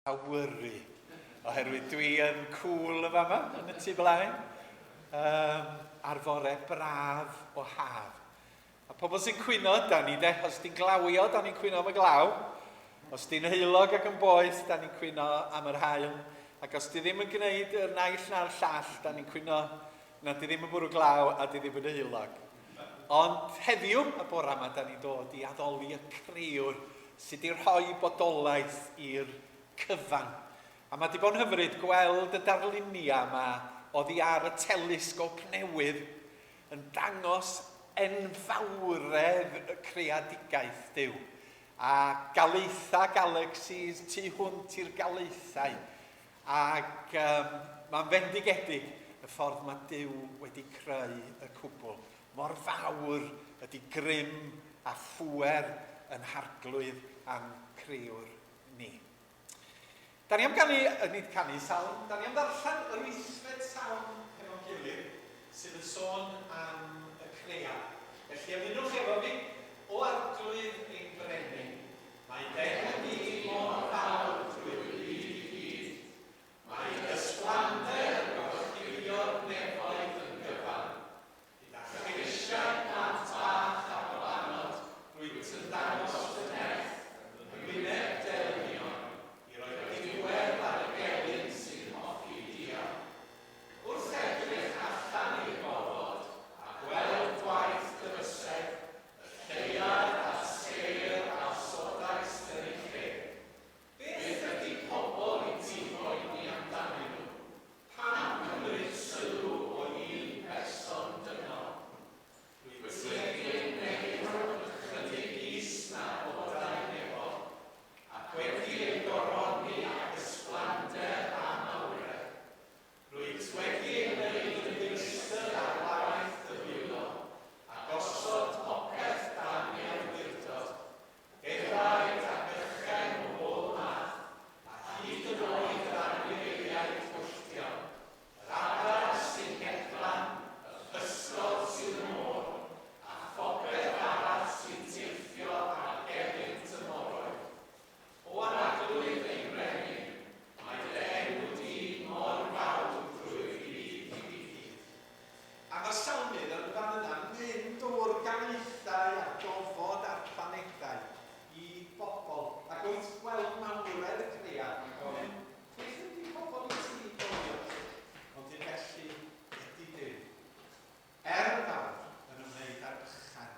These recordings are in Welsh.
Awyru, oherwydd dwi yn cŵl yn fama, yn y tu blaen, um, ar fore braf o haf. A pobl sy'n cwyno, da ni de, os di'n glawio, da ni'n cwyno am y glaw. Os di'n heulog ac yn boeth, da ni'n cwyno am yr haul. Ac os di ddim yn gwneud yr naill na'r llall, da ni'n cwyno na di ddim yn bwrw glaw a di ddim yn heulog. Ond heddiw, y bore yma, da ni'n dod i addoli y Crëwr sydd wedi rhoi bodolaeth i'r cyfan. A mae wedi bod yn hyfryd gweld y darluniau yma oddi ar y telesgop newydd yn dangos enfawredd y creadigaeth Duw. A galaethau galaxies tu hwnt i'r galaethau. Ac um, mae'n fendigedig y ffordd mae Duw wedi creu y cwbl. Mor fawr ydy grym a phŵer yn harglwydd a'n crëwr ni. Da ni am ganu, nid canu salm, da ni am ddarllen yr wythfed salm hefo'n gilydd sydd yn sôn am y cread. Felly ymunwch efo fi, o Arglwydd ein Brenin, Mae dy enw di mor fawr drwy'r byd i gyd. Mae dy ysblander yn gorchudio'r nefoedd yn gyfan. Gyda chleisiau plant bach a babanod rwyt yn dangos dy nerth yn wyneb delynion, i roi diwedd ar y gelyn sy'n hoffi dial. Wrth edrych allan i'r gofod a gweld gwaith dy fysedd, Y lleuad a'r sêr a osodais yn eu lle. Beth ydy pobl i ti boeni amdanyn nhw? Pam cymryd sylw o un person dynol? Rwyt ti wedi eu gwneud ychydig is na bodau nefol, ac wedi eu goroni ag ysblander a mawredd. Rwyt wedi ei wneud yn feistr ar waith dy ddwylo, a gosod popeth dan ei awdurdod, defaid ac ychen o bob math, a hyd yn oed yr anifeiliaid gwylltion, yr adar sy'n hedfan, y pysgod sydd yn y môr, a phopeth arall sy'n teithio ar gefn tymhoroedd. O Arglwydd ein Brenin, mae dy enw di mor fawr drwy'r byd i gyd. A mae'r salmydd yn fan yna'n mynd o'r galaethau a'r gofod a'r planedau i bobl, ac wrth gweld mawredd y cread, mae'n gofyn, Beth ydy pobl i ti, gofio? Ond un felly ydy Duw. Er yn fawr yn ymwneud â'r bychan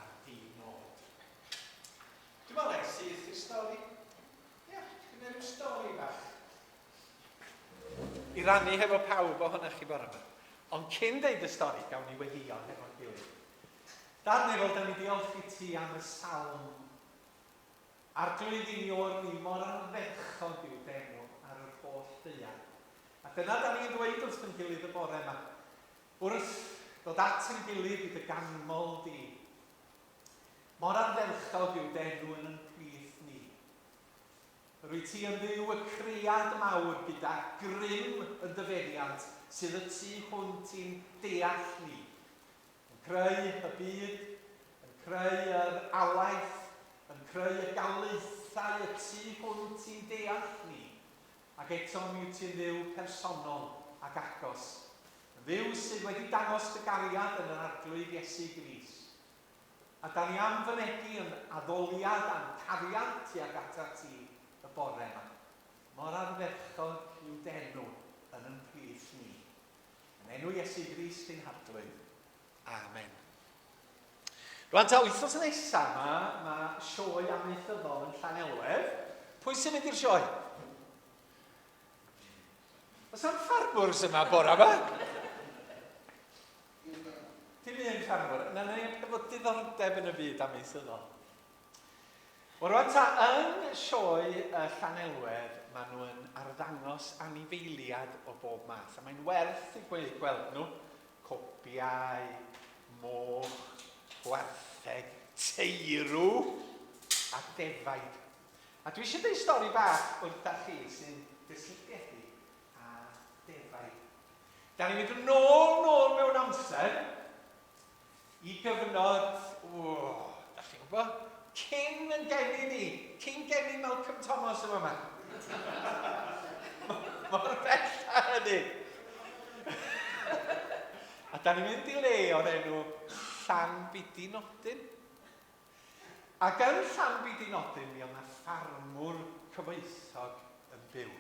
a'r di-nod. Dwi'n meddwl ei syth i'r stori. Ia, dwi'n rhyw stori bach i rannu hefo pawb ohonoch chi bore yma. Ond cyn deud y stori, gawn ni weddio hefo'n gilydd. Dad nefol, da ni diolch i ti am y salm. Arglwydd i ni o'r ni mor ardderchog yw d'enw ar yr holl ddaear. A dyna da ni'n ddweud wrth yn gilydd y bore yma. Wrth ddod at yn gilydd i dy ganmol di. Mor ardderchog yw dy enw yn yn plith ni. Yr wyt ti yn Dduw y cread mawr gyda grym yn dy feddiant sydd y tu hwnt i'n deall ni. Yn creu y byd, yn creu yr alaeth, yn creu y galaethau y tu hwnt i'n deall ni. Ac eto mi wyt ti'n Dduw personol ac agos. Yn Dduw sydd wedi dangos dy gariad yn yr Arglwydd Iesu Grist. A da ni am fynegi yn addoliad a'n cariad tuag atat ti y bore 'ma. Mor ardderchog yw d'enw yn yn plith ni. Yn enw Iesu Grist ein Harglwydd. Amen. Rwan ta, wythnos nesa ma, mae sioe amaethyddol yn Llanelwedd. Pwy sy'n mynd i'r sioe? Oes am ffarmwrs yma bora yma? Dim un ffarmwr. Na, neb efo diddordeb yn y byd amaethyddol. Wel rwan ta, yn sioe y Llanelwedd, maen nhw yn arddangos anifeiliad o bob math. A mae'n werth i gweld nhw. Copiau, moch, gwartheg, teirw a defaid. A dwi eisiau dweud stori bach wrtha chi sy'n gysylltiedig a defaid. Da ni'n mynd yn ôl, nôl mewn amser i gyfnod, o, da chi'n gwybod, cyn yn geni ni, cyn geni Malcolm Thomas yma yma. hynny. A da ni'n mynd i le o'r enw Llanbidinodyn. Ac yn Llanbidinodyn mi oedd 'na ffarmwr cyfoethog yn byw.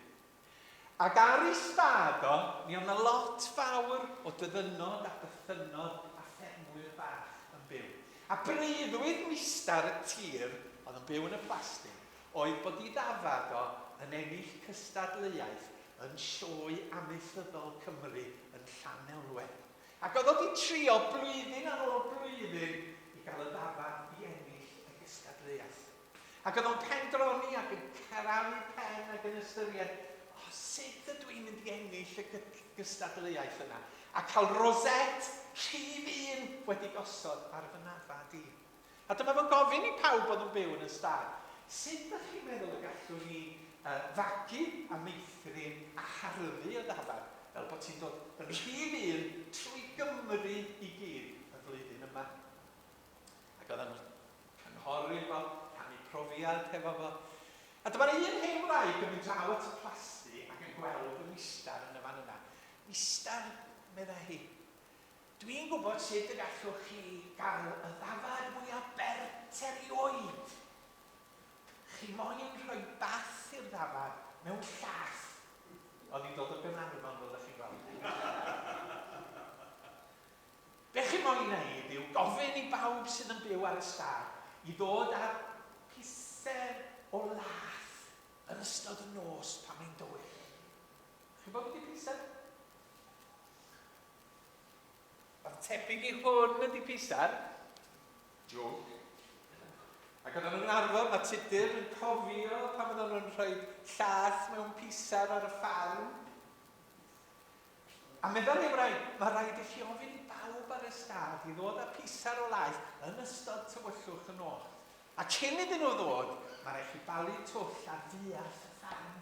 Ac ar ei stad o, mi oedd 'na lot fawr o dyddynnod a bythynnod a ffermwyr bach yn byw. A breuddwyd mistar y tir oedd yn byw yn y plasty oedd bod ei ddafad o yn ennill cystadleuaeth yn Sioe Amaethyddol Cymru yn Llanelwedd. Ac oedd o 'di trio blwyddyn ar ôl blwyddyn i gael y ddafad i ennill y gystadleuaeth. Ac oedd o'n pendroni ac yn crafu pen ac yn ystyried, o, sut ydw i'n mynd i ennill y gystadleuaeth yna? A cael rosette rhif un wedi gosod ar fy nafad i. A dyma fo'n gofyn i pawb oedd yn byw yn y stad, sut dych chi'n meddwl y gallwn ni fagu a meithrin a harddu y ddafad fel bod ti'n dod yn rhif un trwy Gymru i gyd y flwyddyn yma? Ac oedden nhw'n cynghori fo, rhannu profiad hefo fo. A dyma'r un hen wraig yn mynd draw at y plasty ac yn gweld y mistar yn y fan yna. Mistar, meddai hi, Dwi'n gwybod sut y gallwch chi gael y ddafad mwya bert erioed. Chi moyn rhoi bath i'r ddafad mewn llath. Oedd hi'n dod o Gaernarfon fel dach chi'n gweld. Be chi moyn neud yw gofyn i bawb sydd yn byw ar y stad i ddod â piser o lath yn ystod y nos pan mae'n dywyll. Chi'n gwybod be di piser? A'r tebyg i hwn ydy Pisar. Joke. Ac oedden nhw'n arfer, mae Tudur yn cofio pan oedden nhw'n rhoi llath mewn pisar ar y ffarm. A meddai ei wraig, mae rhaid i chi ofyn i bawb ar y stad i ddod â pisar o laeth yn ystod tywyllwch y nos. A cyn iddyn nhw ddod, mae rhaid chi balu twll ar fuarth y ffarm.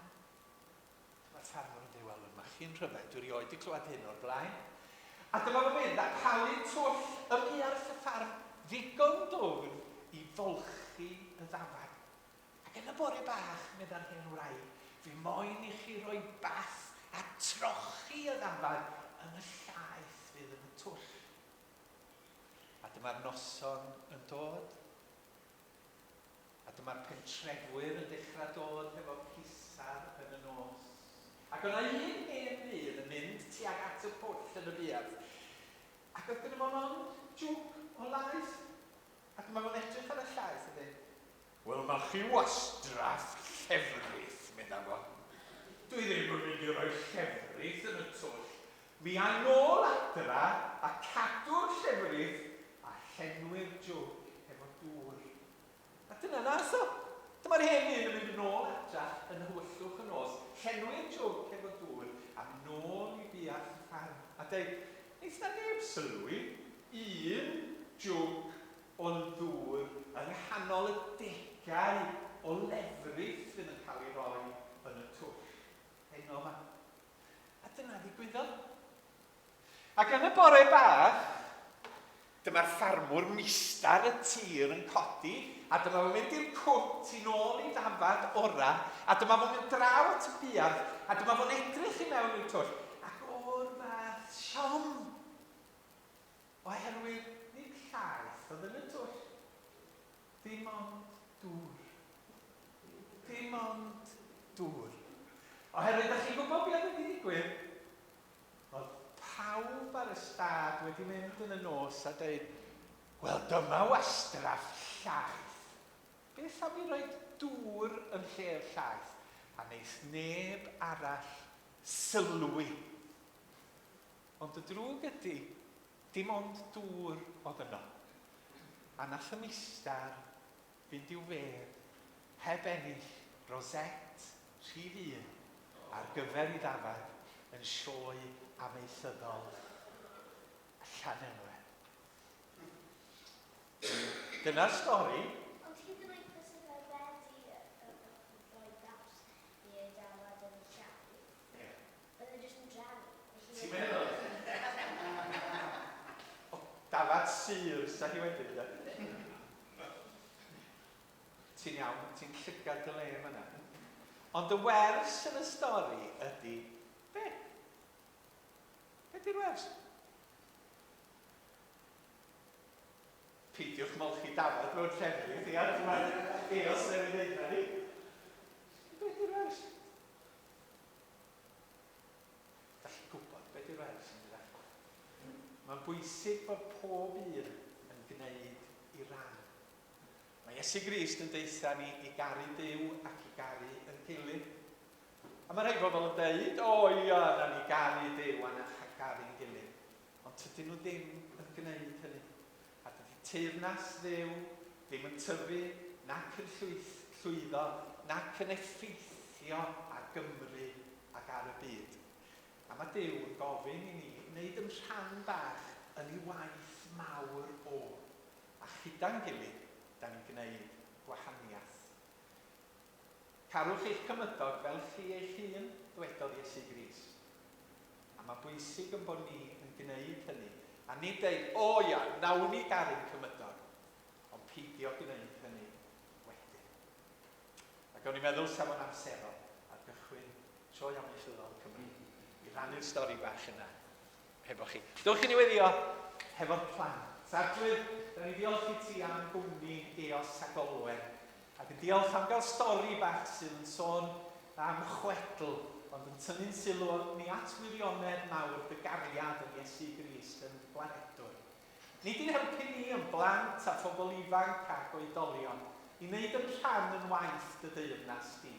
Dyma'r ffarmwr yn dweud, wel, mae chi'n rhyfedd, dwi rioed 'di clywed hyn o'r blaen. A dyma fo'n mynd a palu twll ym muarth y ffarm ddigon dwfn i folchi y ddafad. Ac yn y bore bach, meddai'r hen wraig, fi moyn i chi roi bath a trochi y ddafad yn y llaeth fydd yn y twll. A dyma'r noson yn dod. A dyma'r pentrefwyr yn dechrau dod hefo pisar yn y nos. Ac o'na un hen ddyn yn mynd tuag at y pwll yn y buarth, ac oedd gynno fo mond jwg o laeth. A dyma fo'n edrych ar y llaeth a dweud, Wel, ma chi wastraff llefrith, medda fo. Dwi ddim yn mynd i roi llefrith yn y twll. Mi a i nôl adra a cadw'r llefrith a llenwi'r jwg hefo dŵr. A dyna nath o. Dyma'r hen ddyn yn mynd yn ôl adra yn nhywyllwch y nos, llenwi'r jwg hefo dŵr, a mynd nôl i buarth y ffarm, a deud, Neith 'na neb sylwi, un jwg o ddŵr yng nghanol y degau o lefrith fydd yn cael ei roi yn y twll heno 'ma. A dyna ddigwyddodd. Ac yn y bore bach, dyma'r ffarmwr mistar y tir yn codi, a dyma fo'n mynd i'r cwt i nôl i ddafad ora, a dyma fo'n mynd draw at y buarth, a dyma fo'n edrych i mewn i'r twll, ac o'r fath siom, oherwydd nid llaeth oedd yn y twll, dim ond dŵr. Dim ond dŵr. Oherwydd, da chi'n gwybod beth oedd wedi digwydd? Oedd pawb ar y stad wedi mynd yn y nos a dweud, Wel, dyma wastraff llaeth. Beth am i roi dŵr yn lle'r llaeth? A wneith neb arall sylwi. Ond y drwg ydy, dim ond dŵr oedd yno. A nath y mistar fynd i'w fedd heb ennill rosette rhif un ar gyfer ei ddafad yn sioe amaethyddol Llanelwedd. Dyna'r stori. Ond hyd yn oed byse fe wedi rhoi bath i'r dafad yn y llaeth, bydde jyst yn drewi. Ti'n meddwl? O, dafad sur sa hi wedyn, de? Ti'n iawn, ti'n llygad dy le yn fan'na. Ond y wers yn y stori ydy, be? Be di'r wers? Peidiwch molchi dafod mewn llefrith, ia? Mae eos newydd ddeud na ni. Be di'r wers? Da chi'n gwybod be di'r wers, yn dydach? Mae'n bwysig bod pob un yn gwneud i ran. Mae Iesu Grist yn deutha ni i garu Duw ac i garu yn gilydd. A mae rhai bobl yn deud, o ia, na ni garu Duw a na garu'n gilydd. Ond tydyn nhw ddim yn gwneud hynny. A dydy teyrnas Dduw ddim yn tyfu, nac yn llwyddo, nac yn effeithio ar Gymru ac ar y byd. A mae Duw yn gofyn i ni wneud yn rhan bach yn ei waith mawr o. A chyda'n gilydd, da ni'n gwneud gwahaniaeth. Carwch eich cymydog fel chi eich hun, dwedodd Iesu Grist. A mae'n bwysig yn bod ni yn gwneud hynny, a nid deud, o ia, nawn ni garu'n cymydog, ond peidio gwneud hynny wedyn. Ac o'n i'n meddwl sa fo'n amserol ar gychwyn Sioe Amaethyddol Cymru i rannu'r stori bach yna hefo chi. Dewch i ni weddio hefo'r plant. Arglwydd, da ni ddiolch i ti am gwmni Eos ac Olwen, ac yn diolch am gael stori bach sydd yn sôn am chwedl, ond yn tynnu'n sylw ni at wirionedd mawr dy gariad yn Iesu Grist yn Gwaredwr. Nid i'n helpu ni yn blant a phobl ifanc ac oedolion i wneud yn rhan yn waith dy deyrnas di,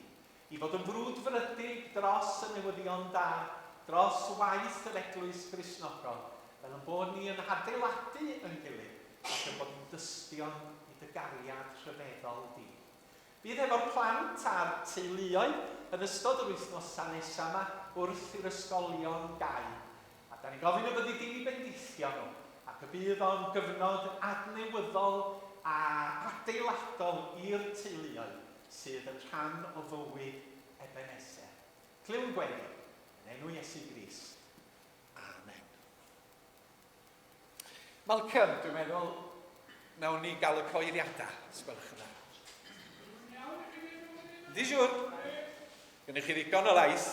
I fod yn frwdfrydig dros y newyddion da, dros waith yr Eglwys Gristnogol, fel ein bod ni yn hadeiladu yn gilydd ac yn bod yn dystion i dy gariad rhyfeddol di. Bydd hefo'r plant a'r teuluoedd yn ystod yr wythnosau nesaf yma wrth i'r ysgolion gau. A da ni'n gofyn y byddi di'n eu bendithio nhw, ac y bydd o'n gyfnod adnewyddol a adeiladol i'r teuluoedd sydd yn rhan o fywyd Ebeneser. Clywn gweddi, yn enw Iesu Grist. Amen. Malcolm, dwi'n meddwl, nawn ni gael y coeriadau, os gwelwch yn dda. Yndi siŵr? Gennych chi ddigon o lais.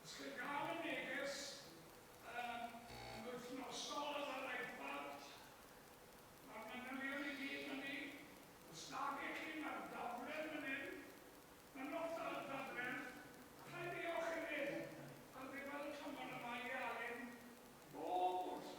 Os chi'n cael y neges yn wythnosol ar yr iPad, mae'r manylion i gyd fyny. Os nag ych chi, mae'r daflen fan hyn. Mynnwch y daflen. Alla i ddiolch hefyd ar ddiwedd y tymor yma i Alun bob wythnos.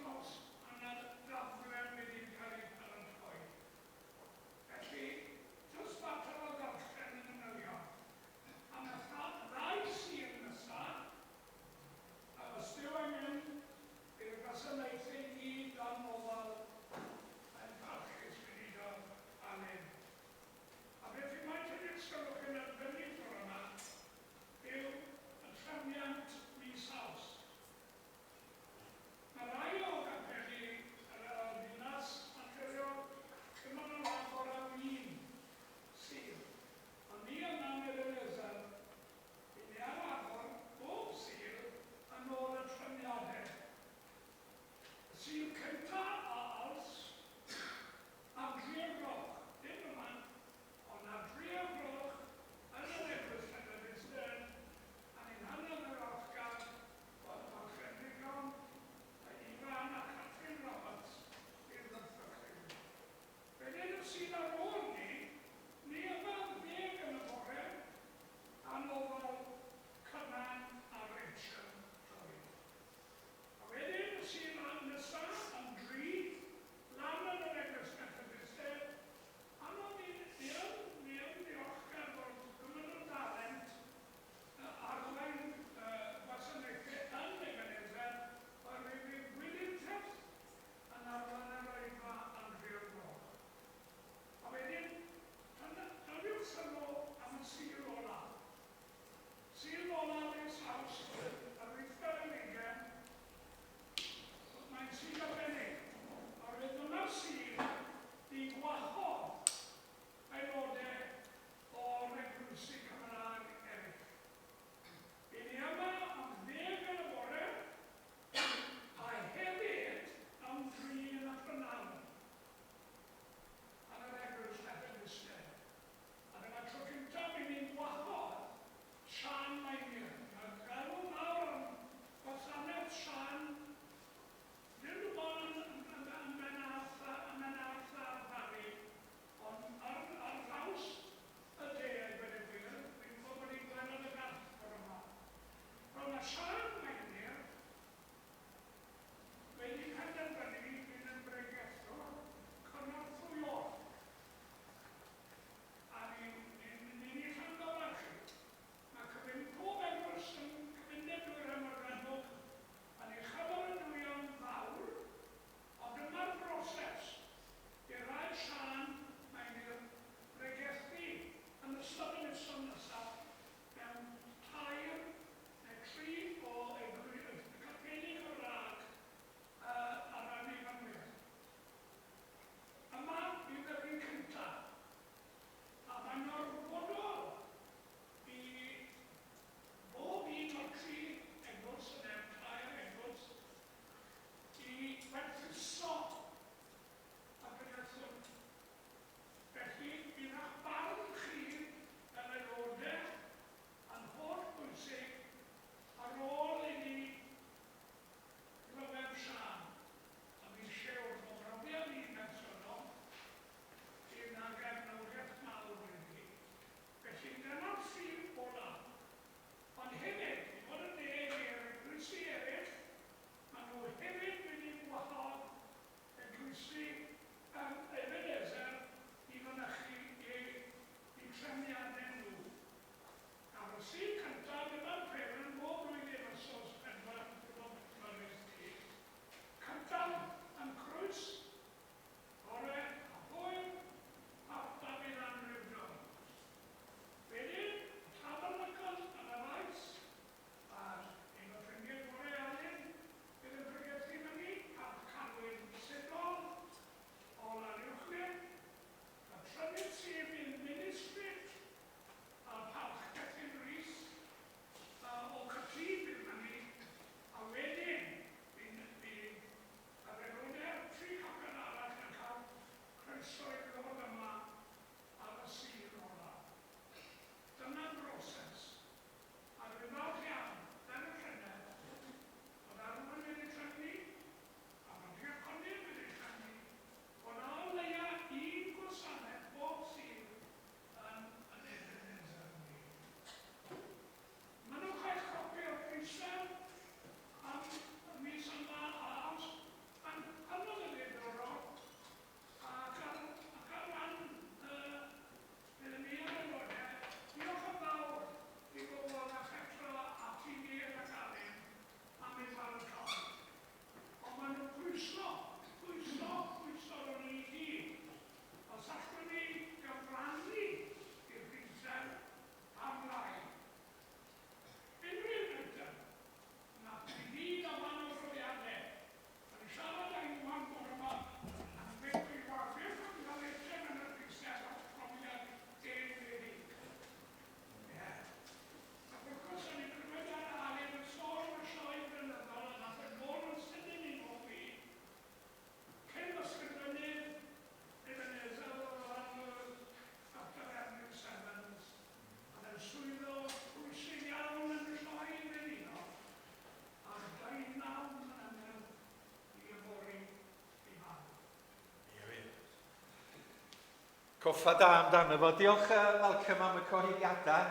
Coffa da amdano fo. Diolch Malcolm am y cyhoeddiadau.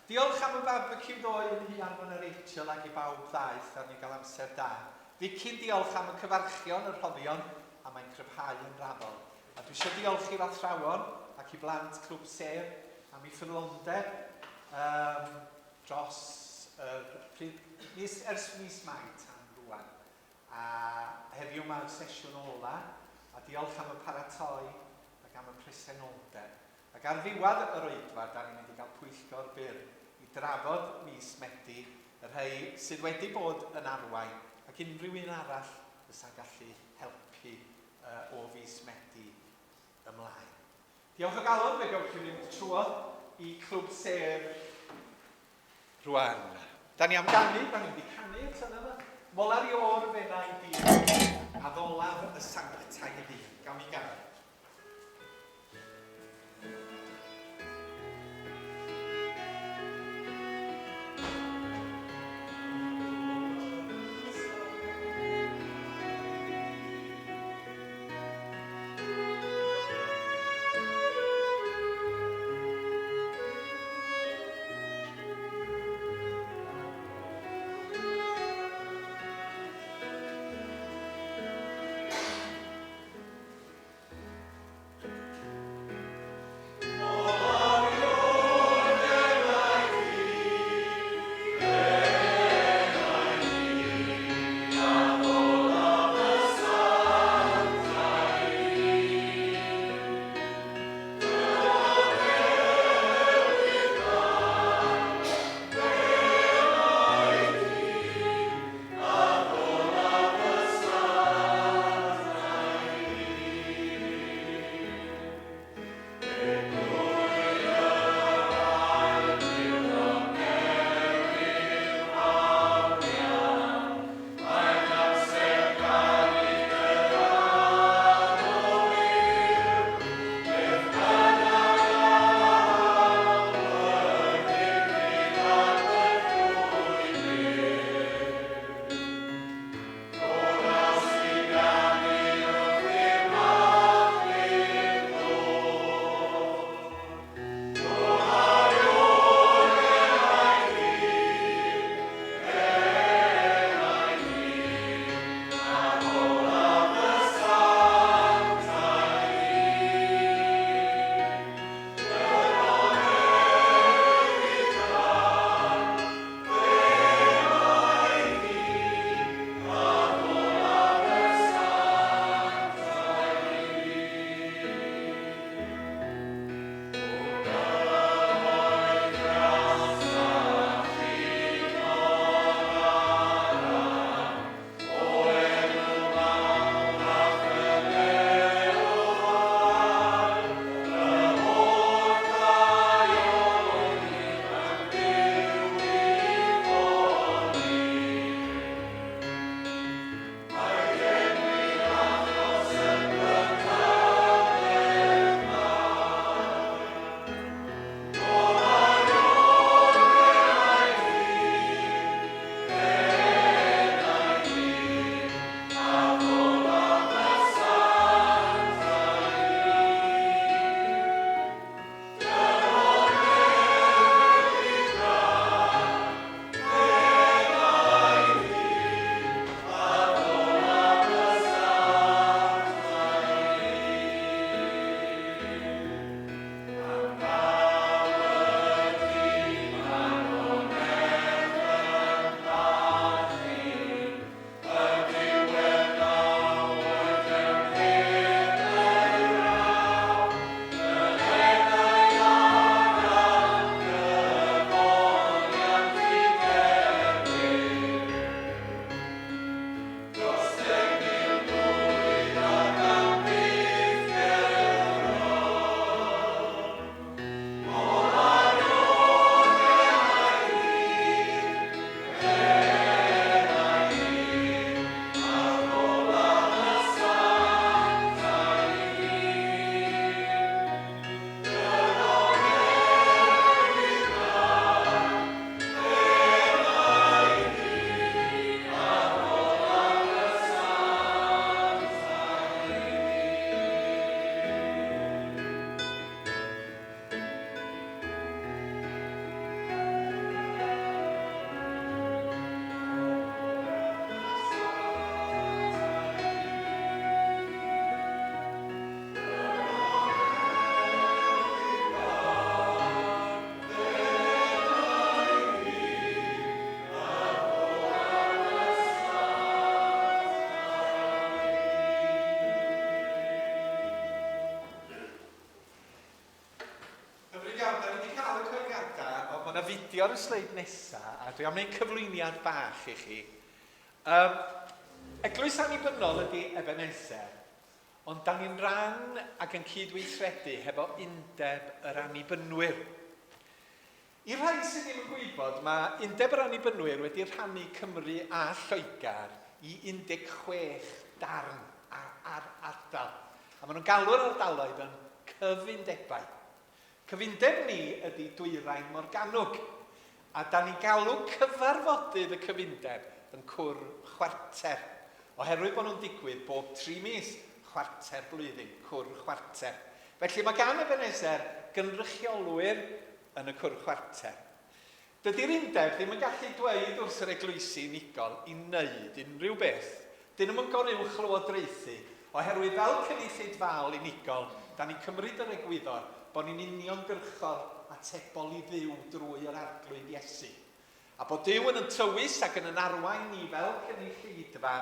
Diolch am y barbeciw ddoe yn nhŷ Arfon a Rachel ac i bawb ddaeth a ni gael amser da. Vicky'n diolch am y cyfarchion, y rhoddion, a mae'n cryfhau yn raddol. A dwi eisiau diolch i'r athrawon ac i blant Clwb Sêr am eu ffyddlondeb um, dros yr pryd, mis, ers mis Mai tan rwan. A heddiw mae'r sesiwn ola, a diolch am y paratoi ac am y presenoldeb. Ac ar ddiwedd yr oedfa, da ni'n mynd i gael pwyllgor byr i drafod mis Medi, y rhai sydd wedi bod yn arwain, ac unrhyw un arall fysa'n gallu helpu o fis Medi ymlaen. Diolch o galon, fe gewch chi fynd trwodd i Clwb Sêr rwan. Da ni am ganu, da ni wedi canu eto na ddo. Molar Iôr Fenai di, addolaf y sanctaidd un. Gawn ni ganu. yna fideo ar y sleid nesaf, a dwi am wneud cyflwyniad bach i chi. Um, Eglwys annibynnol ydy Ebenezer, ond da ni'n rhan ac yn cydweithredu hefo Undeb yr Annibynwyr. I'r rhai sydd ddim yn gwybod, mae Undeb yr Annibynwyr wedi rhannu Cymru a Lloegr i 16 darn ar ardal, a maen nhw'n galw'r ardaloedd yn cyfundebau. Cyfundeb ni ydy Dwyrain Morgannwg, a da ni'n galw cyfarfodydd y cyfundeb yn cwr chwarter, oherwydd bod nhw'n digwydd bob tri mis, chwarter blwyddyn, cwr chwarter. Felly mae gan Ebenezer gynrychiolwyr yn y cwr chwarter. Dydy'r undeb ddim yn gallu dweud wrth yr eglwysi unigol i wneud unrhyw beth. Dyn nhw'm yn goruwchlywodraethu, oherwydd fel cynulleidfaol unigol, da ni'n cymryd yr egwyddor bod ni'n uniongyrchol atebol i Dduw drwy yr Arglwydd Iesu. A bod Duw yn yn tywys ac yn yn arwain ni fel cynulleidfa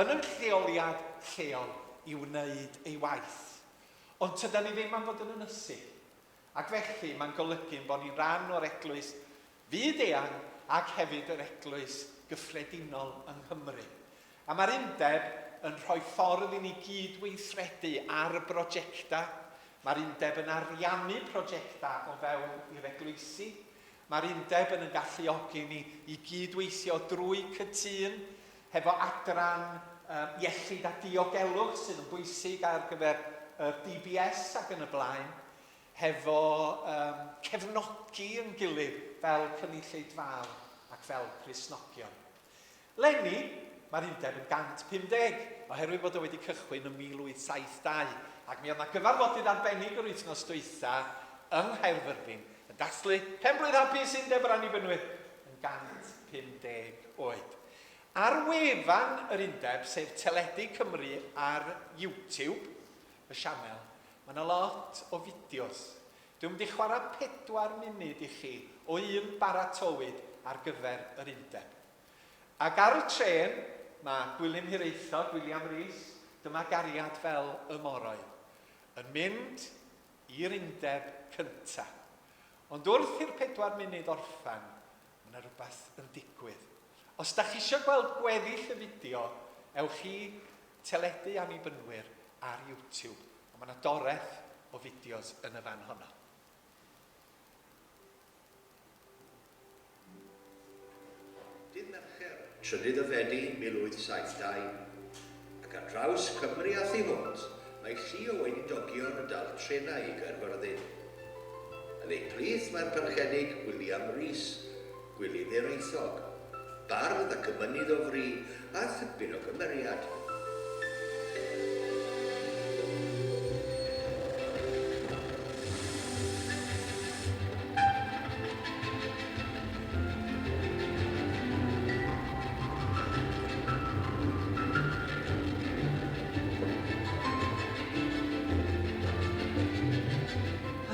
yn yn lleoliad lleol i wneud ei waith. Ond tydan ni ddim am fod yn ynysu. Ac felly, mae'n golygu ein bod ni'n rhan o'r eglwys fyd-eang ac hefyd yr eglwys gyffredinol yng Nghymru. A mae'r Undeb yn rhoi ffordd i ni gyd-weithredu ar brojectau. Mae'r Undeb yn ariannu projectau o fewn i'r eglwysi. Mae'r Undeb yn yn galluogi ni i gyd-weithio drwy cytûn hefo adran um, iechyd a diogelwch sydd yn bwysig ar gyfer yr DBS ac yn y blaen, hefo um, cefnogi yn gilydd fel cynulleidfaol ac fel Cristnogion. Leni, mae'r undeb yn 150, oherwydd bod o wedi cychwyn ym 1872, ac mi oedd 'na gyfarfodydd arbennig yr wythnos dwytha yng Nghaerfyrddin yn dathlu pen-blwydd hapus Undeb yr Annibynwyr yn 150 oed. Ar wefan yr undeb, sef Teledu Cymru ar YouTube, y sianel, mae 'na lot o fideos. Dwi'n mynd i chwarae pedwar munud i chi o un baratowyd ar gyfer yr undeb. Ac ar y trên, mae Gwilym Hiraethog, William Rees, dyma gariad fel y moroedd, yn mynd i'r undeb cynta. Ond wrth i'r pedwar munud orffen, mae yna rhywbeth yn digwydd. Os da chi eisiau gweld gweddill y fideo, ewch i Teledu Annibynwyr ar YouTube, a mae yna doreth o fideos yn y fan honno. Dydd Mercher, trydydd o Fedi 1872, ac ar draws Cymru a thu hwnt, mae llu o weinidogion yn dal trenau i Gaerfyrddin. Yn eu plith mae'r Parchedig William Rees, Gwilydd Hiraethog, bardd ac emynydd o fri a thipyn o gymeriad.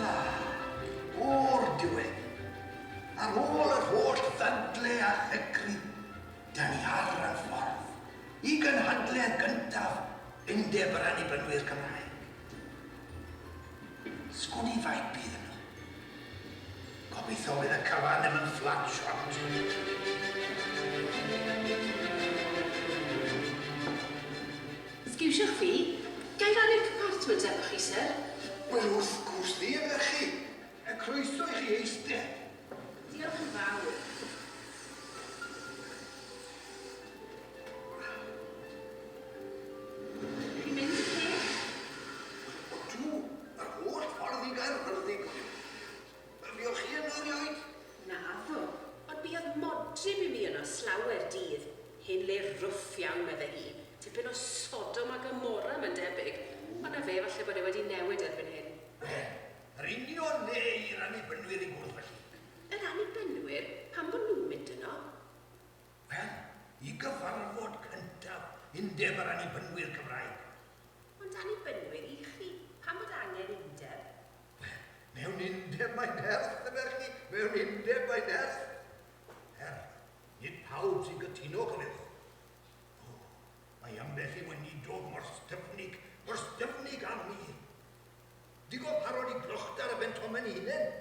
Ah, o'r diwedd. Ar ôl yr holl ddadle a checru, Da ni ar y ffordd i gynhadledd gyntaf Undeb yr Annibynwyr Cymraeg. Sgwn i faint bydd yno. Gobeithio bydd y cyfan ddim yn flat shot. Sgiwsiwch fi, ga i rannu'r compartment efo chi, syr? Wel, wrth gwrs ddim, ferchi. Y croeso i chi eistedd. Diolch yn fawr. Chi'n mynd y peth? Odw, yr holl ffordd i Gaerfyrddin, cofiwch. Fuoch chi yno erioed? Naddo, ond buodd modryb i mi yno slawer dydd. Hen le rwff iawn, medde hi. Tipyn o Sodom a Gomorrah, mae'n debyg. Ond 'na fe, falle bod e wedi newid erbyn hyn. Wel, yr union le i'r Annibynwyr i gwrdd felly. Yr Annibynwyr? Pam bod nhw'n mynd yno? Wel, i gyfarfod cyntaf Undeb yr Annibynwyr Cymraeg. Ond Annibynwyr i chi, pam bod angen undeb? Wel, mewn undeb mae nerth, dyfe chi, mewn undeb mae nerth. Er, nid pawb sy'n cytuno, cofiwch. O, mae ambell i weinidog mor styfnig, mor styfnig â mur. Digon parod i glochdar y bentomen ei hunain,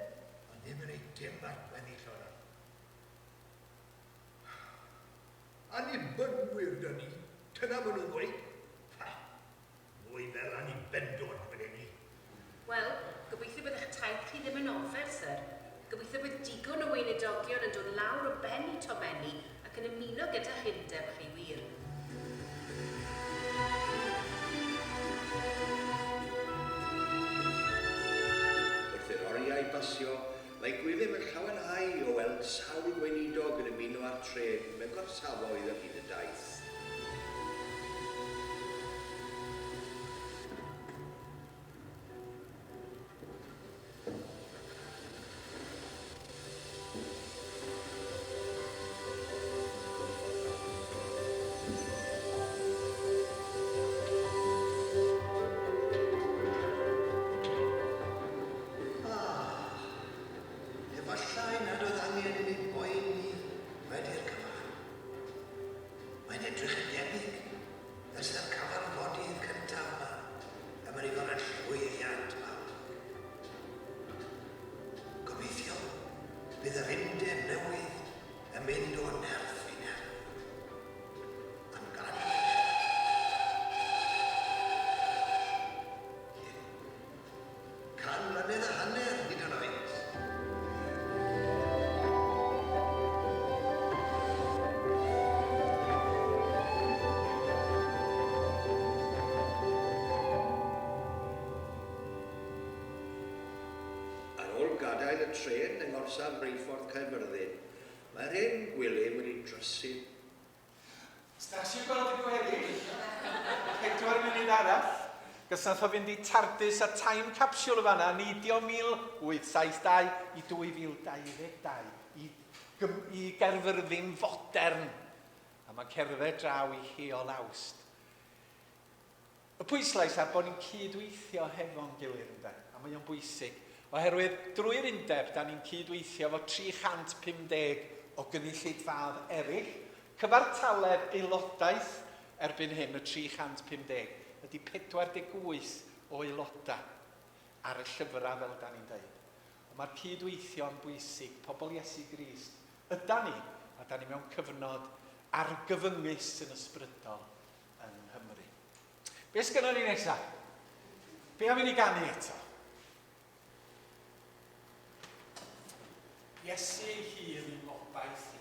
ond ddim yn ei dim ar gweddill o'r ardd. Annibynwyr 'da ni, dyna maen nhw'n ddweud. Ha! Mwy fel annibendod, welen i. Wel, gobeithio bydd eich taith chi ddim yn ofer, syr. Gobeithio bydd digon o weinidogion yn dod lawr o ben i tomenni ac yn ymuno gyda'ch undeb chi wir. Wrth i'r oriau basio, mae Gwilym yn llawenhau o weld sawl gweinidog yn ymuno â'r trên mewn gorsafoedd ar hyd y daith. Ah, efallai nad oedd angen i mi boeni wedi'r cyfan. Mae'n edrych yn debyg ers yr cyfarfodydd cyntaf yma y mae'n i fod yn llwyddiant mawr. Gobeithio bydd yr undeb newydd yn mynd o nerth i nerth. Am 100 mlynedd. 150 mlynedd hyd yn oed. Ar ôl gadael y trên yng ngorsaf reilffordd Caerfyrddin, mae'r hen Gwilym wedi drysu. Stasiwn gweld y gweddill. 4 munud arall. Gos nath o fynd i TARDIS a time capsule o fanna, neidio 1872 i 2022 i Gaerfyrddin fodern. A mae'n cerdded draw i Heol Awst. Y pwyslais ar bod ni'n cydweithio hefo'n gilydd, ynde? A mae o'n bwysig. Oherwydd drwy'r undeb, da ni'n cydweithio efo 350 o gynulleidfaoedd eraill. Cyfartaledd aelodaeth erbyn hyn, y 350, ydy 48 o aelodau ar y llyfrau fel da ni'n dweud. Ond mae'r cydweithio'n bwysig, pobl Iesu Grist, yda ni, a da ni mewn cyfnod argyfyngus yn ysbrydol yng Nghymru. Be sgynnon ni nesa? Be am i ni ganu eto? Iesu ei hun yw ngobaith i.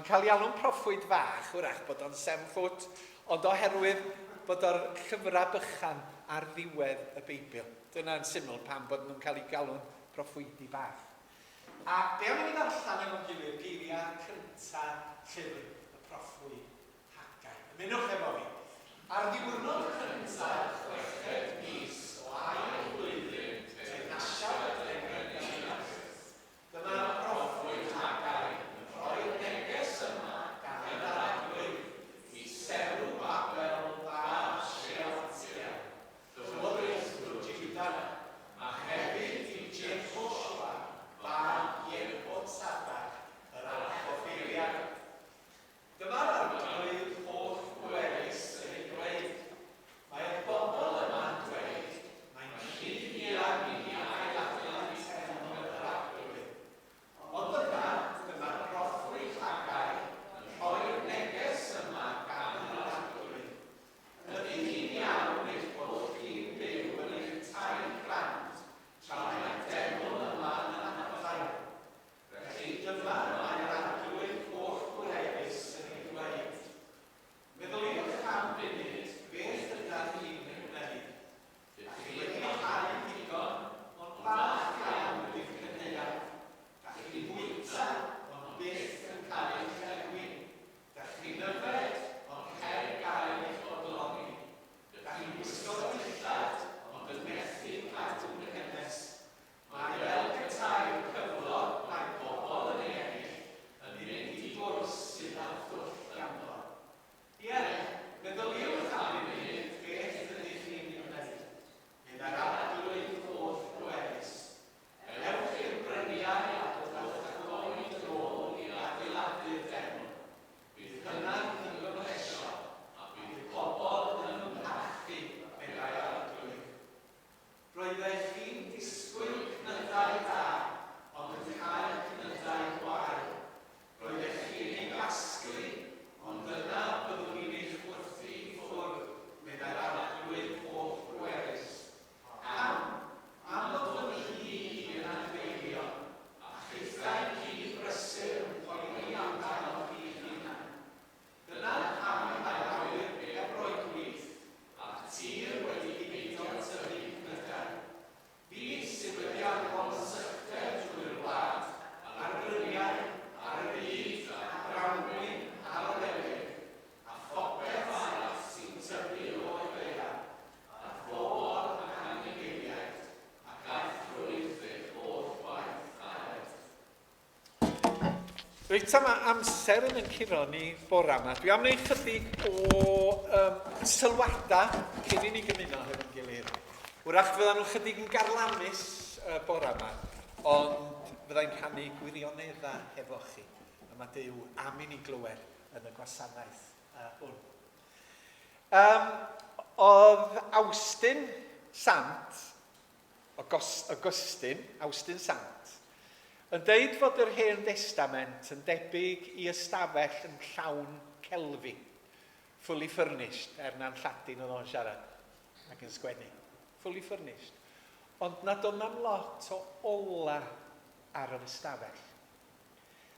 Mae'n cael ei alw'n proffwyd fach, wrach bod o'n 7 foot, ond oherwydd bod o'r llyfrau bychan ar ddiwedd y Beibl. Dyna'n syml pam bod nhw'n cael eu galw'n proffwydi bach. A be am i ni ddarllen efo'n gilydd geiriau cynta llyfr y proffwyd Haggai. Ymunwch efo fi. Ar ddiwrnod cyntaf chweched mis o ail flwyddyn teyrnasiad y brenin Darius, Dyma'r proffwyd Haggai yn rhoi'r neges yma gan yr Arglwydd i Serubabel fab Shealtiel, llywodraethwr Juda, a hefyd i Jehosua fab Jehotsadak, yr archoffeiriad. Dyma'r Arglwydd holl-bwerus yn ei dweud, Mae'r bobl yma'n dweud, 'Mae'n rhy fuan i ni ailadeiladu teml yr Arglwydd. Ond yna, dyma'r proffwyd Haggai yn rhoi'r neges yma gan yr Arglwydd, 'Ydy hi'n iawn eich bod chi'n byw yn eich tai crand tra mae'r deml yma yn adfail? Felly dyma mae'r Arglwydd holl-bwerus yn ei ddweud, Meddyliwch am funud beth ydan ni'n ei wneud. Dych chi wedi hau digon, ond bach iawn ydy'r cynhaeaf. Dach chi'n bwyta, ond byth yn cael eich llenwi. Dach chi'n yfed, ond heb gael eich bodloni. Dych chi'n gwisgo dillad, ond yn methu cadw'n gynnes. Mae fel petai'r cyflog mae pobl yn ei ennill yn mynd i gwrs sydd â thwll ganddo. Ie, meddyliwch am funud beth ydych chi'n ei wneud, meddai'r Arglwydd holl-bwerus. Ewch i'r bryniau a dodwch y goed yn ôl i adeiladu'r deml. Bydd hynna'n fy mhlesio, a bydd pobl yn fy mharchu, meddai'r Arglwydd. Roeddech chi'n disgwyl cnydau da, ond yn cael cnydau gwael. Roeddech chi'n ei gasglu, ond yna byddwn i'n eich chwythu i ffwrdd, meddai'r Arglwydd holl-bwerus. Pam? Am fod fy nhŷ i yn adfeilio, a chithau'n rhy brysur yn poeni amdanoch chi'ch hunain. Dyna pam mae'r awyr heb roi gwlith, a'r tir wedi peidio tyfu cnydau. Fi sydd wedi anfon sychder drwy'r wlad, ar bryniau, ar yr ŷd, a grawnwin, a'r olewydd, a phopeth arall sy'n tyfu o'r ddaear, ar bobl ac anifeiliaid, ac aeth ffrwyth eich holl waith caled. Reit, ta mae amser yn yn curo ni bora yma. Dwi am wneud chydig o um, sylwadau cyn i ni gymuno hefo'n gilydd. Wrach fyddan nhw chydig yn garlamus uh, bora yma, ond fyddai'n rhannu gwirioneddau hefo chi. A mae Duw am i ni glywed yn y gwasanaeth uh, hwn. Um, oedd Awstin Sant Augustine, Awstin Sant, yn deud fod yr Hen Destament yn debyg i ystafell yn llawn celfi, fully furnished, er na'n Lladin oedd o'n siarad ac yn sgwennu, fully furnished, ond nad oedd na'm lot o ola ar yr ystafell.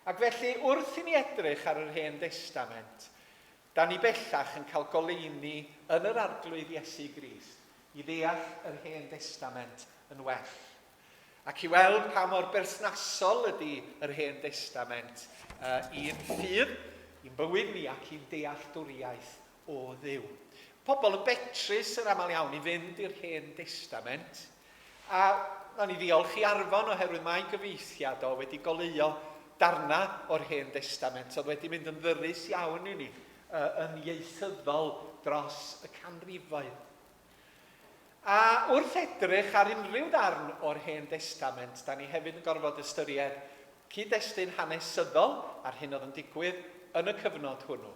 Ac felly, wrth i ni edrych ar yr Hen Destament, Da ni bellach yn cael goleuni yn yr Arglwydd Iesu Grist i ddeall yr Hen Destament yn well, ac i weld pa mor berthnasol ydy yr Hen Destament i'n ffydd, i'n bywyd ni ac i'n dealltwriaeth o Dduw. Pobl yn betrus yn aml iawn i fynd i'r Hen Destament, A wnawn ni ddiolch i Arfon oherwydd mae gyfieithiad o wedi goleuo darna o'r Hen Destament oedd wedi mynd yn ddyrus iawn i ni yn ieithyddol dros y canrifoedd. A wrth edrych ar unrhyw ddarn o'r Hen Destament, da ni hefyd yn gorfod ystyried cyd-destun hanesyddol a'r hyn oedd yn digwydd yn y cyfnod hwnnw.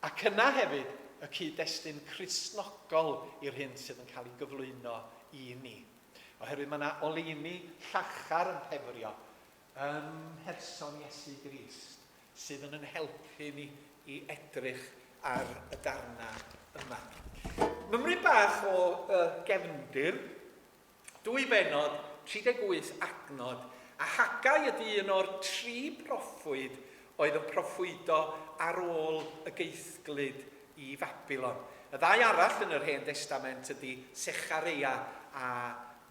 Ac yna hefyd y cyd-destun Cristnogol i'r hyn sydd yn cael ei gyflwyno i ni. Oherwydd mae yna oleuni llachar yn pefrio ym mherson Iesu Grist sydd yn yn helpu ni i edrych ar y darnau yma. Mymryn bach o uh, gefndir, Dwy bennod, 38 adnod, a Haggai ydy un o'r tri proffwyd oedd yn proffwydo ar ôl y geithglyd i Fabilon. Y ddau arall yn yr Hen Destament ydy Sechareia a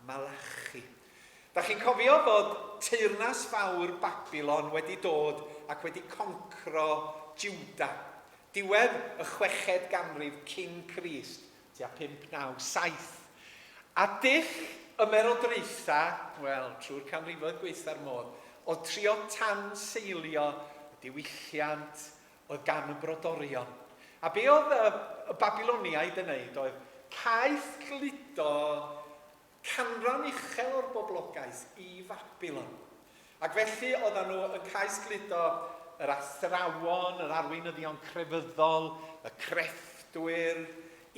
Malachi. Da chi'n cofio fod teyrnas fawr Babilon wedi dod ac wedi concro Jiwda. Diwedd y chweched ganrif cyn Crist, tua 597. A dull ymerodraethau, wel, trwy'r canrifoedd gwaetha'r modd, oedd trio tanseilio y diwylliant oedd gan y brodorion. A be oedd y, y Babiloniaid yn neud oedd caeth gludo canran uchel o'r boblogaeth i Fabilon. Ac felly oedden nhw yn caeth-gludo yr athrawon, yr arweinyddion crefyddol, y crefftwyr,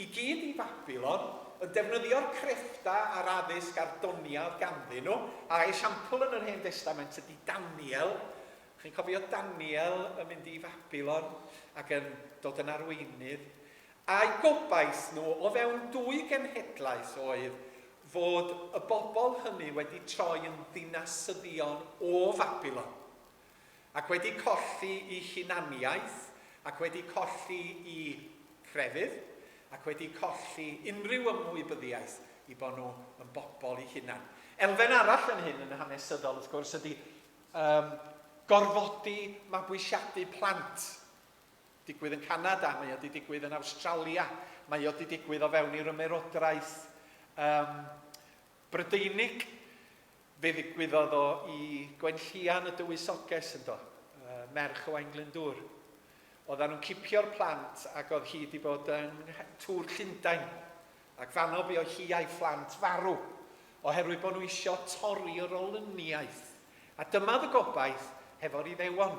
i gyd i Fabilon, yn defnyddio'r crefftau a'r addysg a'r doniau oedd ganddyn nhw. A esiampl yn yr Hen Destament ydy Daniel. Chi'n cofio Daniel yn mynd i Fabilon ac yn dod yn arweinydd. A'u gobaith nhw o fewn dwy genhedlaeth oedd fod y bobl hynny wedi troi yn ddinasyddion o Fabilon, ac wedi colli eu hunaniaeth, ac wedi colli eu crefydd, ac wedi colli unrhyw ymwybyddiaeth i bod nhw yn bobl eu hunan. Elfen arall yn hyn yn hanesyddol, wrth gwrs, ydy um, gorfodi mabwysiadu plant. Digwydd yn Canada, mae o 'di digwydd yn Awstralia, mae o 'di digwydd o fewn i'r ymerodraeth um, Brydeinig. Fe ddigwyddodd o i Gwenllian y Dywysoges ynddo, uh, merch Owain Glyndŵr. Oedden nhw'n cipio'r plant ac oedd hi wedi bod yng Tŵr Llundain. Ac fanno bu oedd hi a'i phlant farw, oherwydd bod nhw eisiau torri yr olyniaeth. A dyma oedd y gobaith hefo'r Iddewon.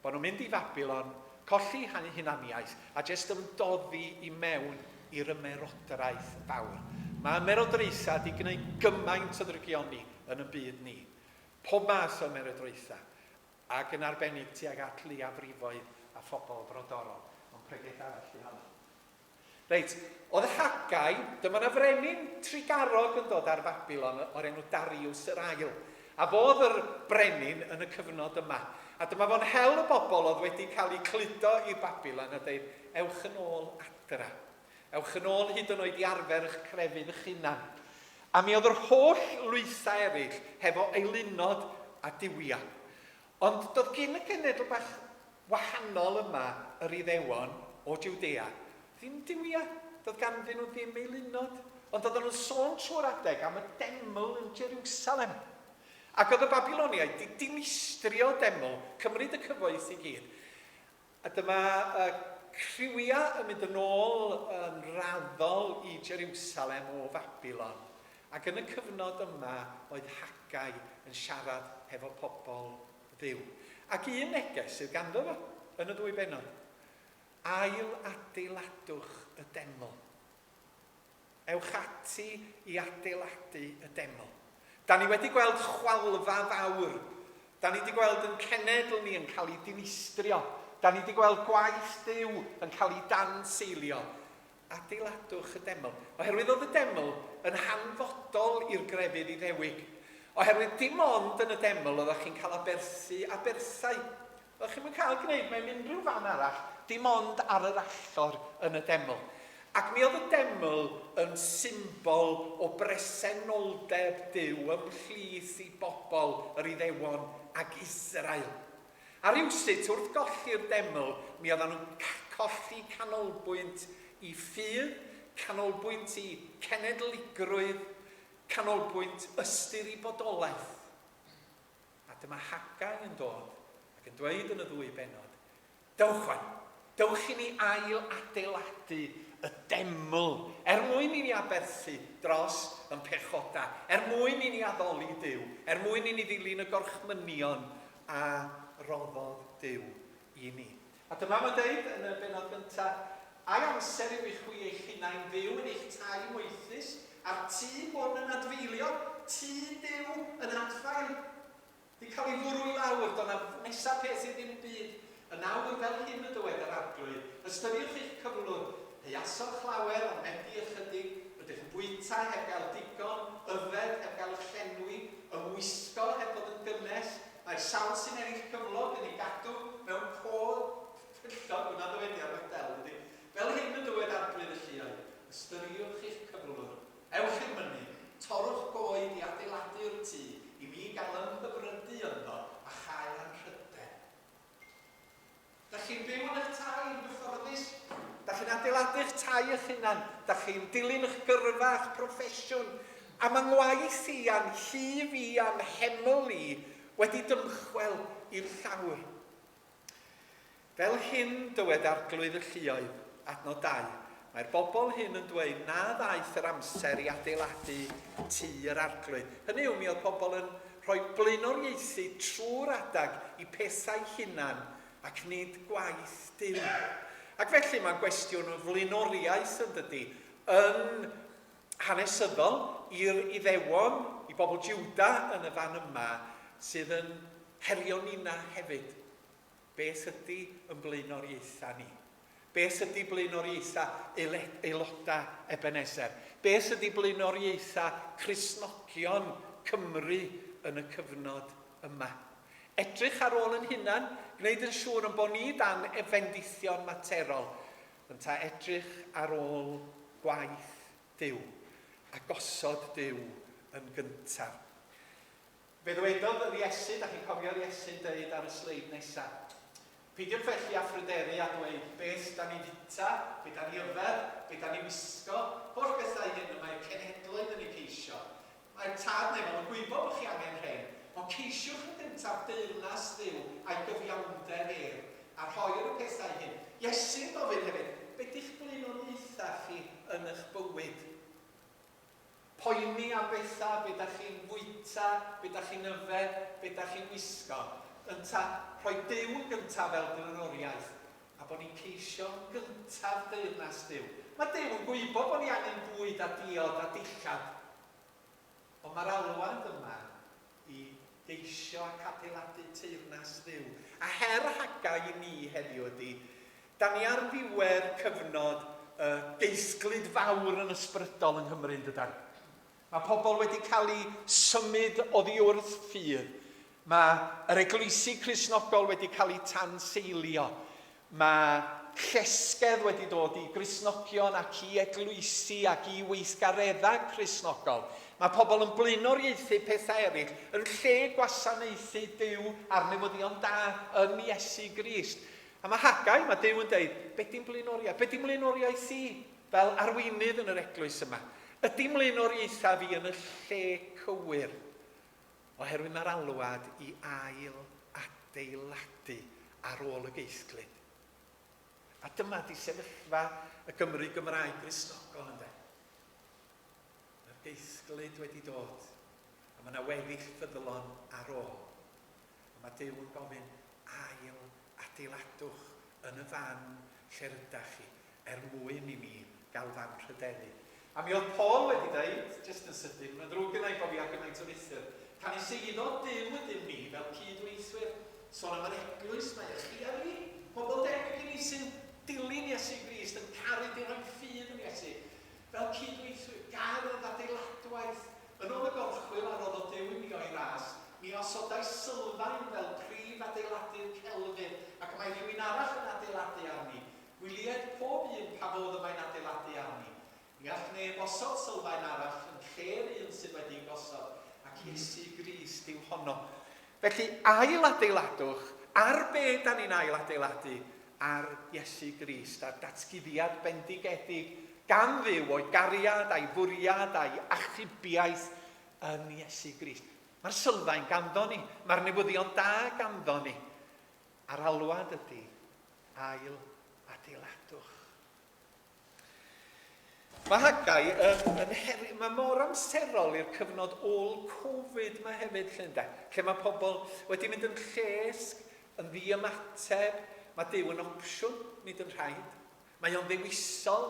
Bod nhw'n mynd i Fabilon, colli hunaniaeth, a jest ymdoddi i mewn i'r ymerodraeth fawr. Mae ymerodraethau wedi gwneud gymaint o ddrygioni yn y byd ni. Pob math o ymerodraethau, ac yn arbennig tuag at leiafrifoedd a phobl frodorol. Ond pregeth arall i honno. Reit, oedd Haggai, dyma 'na frenin trugarog yn dod ar Fabilon o'r enw Darius yr Ail. A fo oedd yr brenin yn y cyfnod yma. A dyma fo'n hel y bobl oedd wedi cael eu cludo i Babilon a deud, ewch yn ôl adra. Ewch yn ôl hyd yn oed i arfer eich crefydd eich hunan. A mi oedd yr holl lwythau eraill hefo eilunod a duwiau. Ond doedd gin y genedl bach wahanol yma, yr Iddewon o Jwdea, ddim duwiau, doedd ganddyn nhw ddim eilunod, ond oedden nhw'n sôn trwy'r adeg am y deml yn Jeriwsalem. Ac oedd y Babiloniaid 'di dinistrio deml, cymryd y cyfoeth i gyd. A dyma y criwiau yn mynd yn ôl yn raddol i Jeriwsalem o Fabilon. Ac yn y cyfnod yma oedd Haggai yn siarad hefo pobl Dduw. Ac un neges sydd ganddo fo yn y ddwy bennod, Ail adeiladwch y deml. Ewch ati i adeiladu y deml. Da ni wedi gweld chwalfa fawr. Da ni wedi gweld yn cenedl ni yn cael ei dinistrio. Da ni wedi gweld gwaith Duw yn cael ei danseilio. Adeiladwch y deml. Oherwydd oedd y deml yn hanfodol i'r grefydd Iddewig. Oherwydd dim ond yn y deml oeddech chi'n cael aberthu aberthau. Oeddech chi'm yn cael gwneud mewn unrhyw fan arall, dim ond ar yr allor yn y deml. Ac mi oedd y deml yn symbol o bresenoldeb Duw ymhlith i bobl yr Iddewon ac Israel. A rywsut, wrth golli'r deml, mi oeddan nhw'n colli canolbwynt i ffydd, canolbwynt i cenedligrwydd, canolbwynt ystyr i bodolaeth. A dyma Haggai yn dod ac yn dweud yn y ddwy bennod, Dewch wan, dewch i ni ail adeiladu y deml, er mwyn i ni aberthu dros yn pechodau, er mwyn i ni addoli Duw, er mwyn i ni ddilyn y gorchmynion a roddodd Duw i ni. A dyma mae'n deud yn y bennod gyntaf, Ai amser yw i chwi eich hunain fyw yn eich tai moethus, a'r tŷ hwn yn adfeilio, tŷ Duw yn adfail? 'Di cael ei fwrw i lawr, do' 'na nesa peth i ddim byd. Yn awr, fel hyn y dywed yr Arglwydd, ystyriwch eich cyflwr, heuasoch lawer, ond medi ychydig, rydych yn bwyta heb gael digon, yfed heb gael eich llenwi, ymwisgo heb fod yn gynnes, mae'r sawl sy'n ennill cyflog yn ei gadw mewn cod tyllog, hwnna'n ddywediad bach del, dydy. Fel hyn y dywed Arglwydd y Lluoedd, ystyriwch eich cyflwr, ewch i'r mynydd, torrwch goed i adeiladu'r tŷ, i mi gael ymhyfrydu ynddo a chael anrhydedd. Dach chi'n byw yn eich tai yn gyfforddus? Dach chi'n adeiladu'ch tai eich hunan? Dach chi'n dilyn eich gyrfa, eich proffesiwn? A mae ngwaith i a'n llif i a'n heml i wedi dymchwel i'r llawr. Fel hyn dywed Arglwydd y Lluoedd, adnod 2, Mae'r bobl hyn yn dweud na ddaeth yr amser i adeiladu tŷ yr Arglwydd. Hynny yw, mi oedd pobl yn rhoi blaenoriaethu trwy'r adag i pethau hunan ac nid gwaith Duw. Ac felly mae'n gwestiwn o flaenoriaeth yn dydy, yn hanesyddol i'r Iddewon, i bobl Jiwda yn y fan yma, sydd yn herio nina hefyd. Beth ydy yn blaenoriaethau ni? Beth ydy blaenoriaethau aelodau Ebenezer? Beth ydy blaenoriaethau Cristnogion Cymru yn y cyfnod yma? Edrych ar ôl yn hunan, gwneud yn siŵr yn bod ni dan fendithion materol, ynta edrych ar ôl gwaith Duw, a gosod Duw yn gyntaf. Fe ddywedodd yr Iesu, dach chi'n cofio'r Iesu'n deud ar y sleid nesa, Peidiwch felly â phryderu a dweud, 'Beth da ni'n fwyta? Be da ni yfed? Be da ni wisgo? Holl bethau hyn y mae'r cenhedloedd yn eu ceisio. Mae'r Tad nefol yn gwybod bod chi angen rhein. Ond ceisiwch yn gyntaf deyrnas Dduw a'i gyfiawnder ef, a rhoir y pethau hyn. Iesu'n gofyn hefyd, Be di'ch blaenoriaethau chi yn eich bywyd? Poeni am bethau, be dach chi'n fwyta, be dach chi'n yfed, be dach chi'n wisgo, ynta rhoi Duw yn gyntaf fel blaenoriaeth, a bod ni'n ceisio'n gyntaf deyrnas Duw. Mae Duw yn gwybod bod ni angen bwyd a diod a dillad, ond mae'r alwad yma i geisio ac adeiladu teyrnas Dduw. A her Haggai i ni heddiw ydy, da ni ar ddiwedd cyfnod y geisglyd fawr yn ysbrydol yng Nghymru yn dydan? Mae pobl wedi cael eu symud oddi wrth ffydd. Mae yr eglwysi Cristnogol wedi cael eu tanseilio. Mae llesgedd wedi dod i Gristnogion ac i eglwysi ac i weithgareddau Cristnogol. Mae pobl yn blaenoriaethu pethau eraill yn lle gwasanaethu Duw a'r newyddion da yn Iesu Grist. A mae Haggai, mae Duw yn deud, be di'n blaenoriaeth? Be di'n mlaenoriaeth i fel arweinydd yn yr eglwys yma? Ydy mlaenoriaethau fi yn y lle cywir? Oherwydd mae'r alwad i ail adeiladu ar ôl y geithglyd. A dyma di sefyllfa y Gymru Gymraeg Gristnogol ynde. Mae'r geithglyd wedi dod, a mae yna weddill ffyddlon ar ôl. A mae Duw yn gofyn, ail adeiladwch yn y fan lle'r ydach chi, er mwyn i mi gael fy anrhydeddu. A mi oedd Paul wedi dweud, jyst yn sydyn, mae'n ddrwg gynna i bo fi ar gymaint o ruthr, canys eiddo Duw ydym ni fel cyd-weithwyr. Sôn am yr eglwys mae e, chi a fi, pobl debyg i ni sy'n dilyn Iesu Grist, yn caru, di rhoi ffydd yn Iesu, fel cyd-weithwyr, gair oedd adeiladwaith, yn ôl y gorchwyl a roddodd Duw i mi o'i ras, mi osodais sylfaen fel prif adeiladydd celfydd, ac mae rhywun arall yn adeiladu arni. Gwylied pob un pa fodd y mae'n adeiladu arni. Ni all neb osod sylfaen arall yn lle'r un sydd wedi'i gosod, ac Iesu Grist yw honno. Felly, ail-adeiladwch ar be da ni'n ail-adeiladu? Ar Iesu Grist, a'r datguddiad bendigedig gan Dduw o'i gariad a'i fwriad a'i achubiaeth yn Iesu Grist. Mae'r sylfaen ganddo ni, mae'r newyddion da ganddo ni. A'r alwad ydy, Ail adeiladwch. Mae Haggai yn, yn heri, mae mor amserol i'r cyfnod ôl-Covid mae hefyd, lle ynde? Lle mae pobl wedi mynd yn llesg, yn ddiymateb, mae Duw yn opsiwn, nid yn rhaid. Mae o'n ddewisol.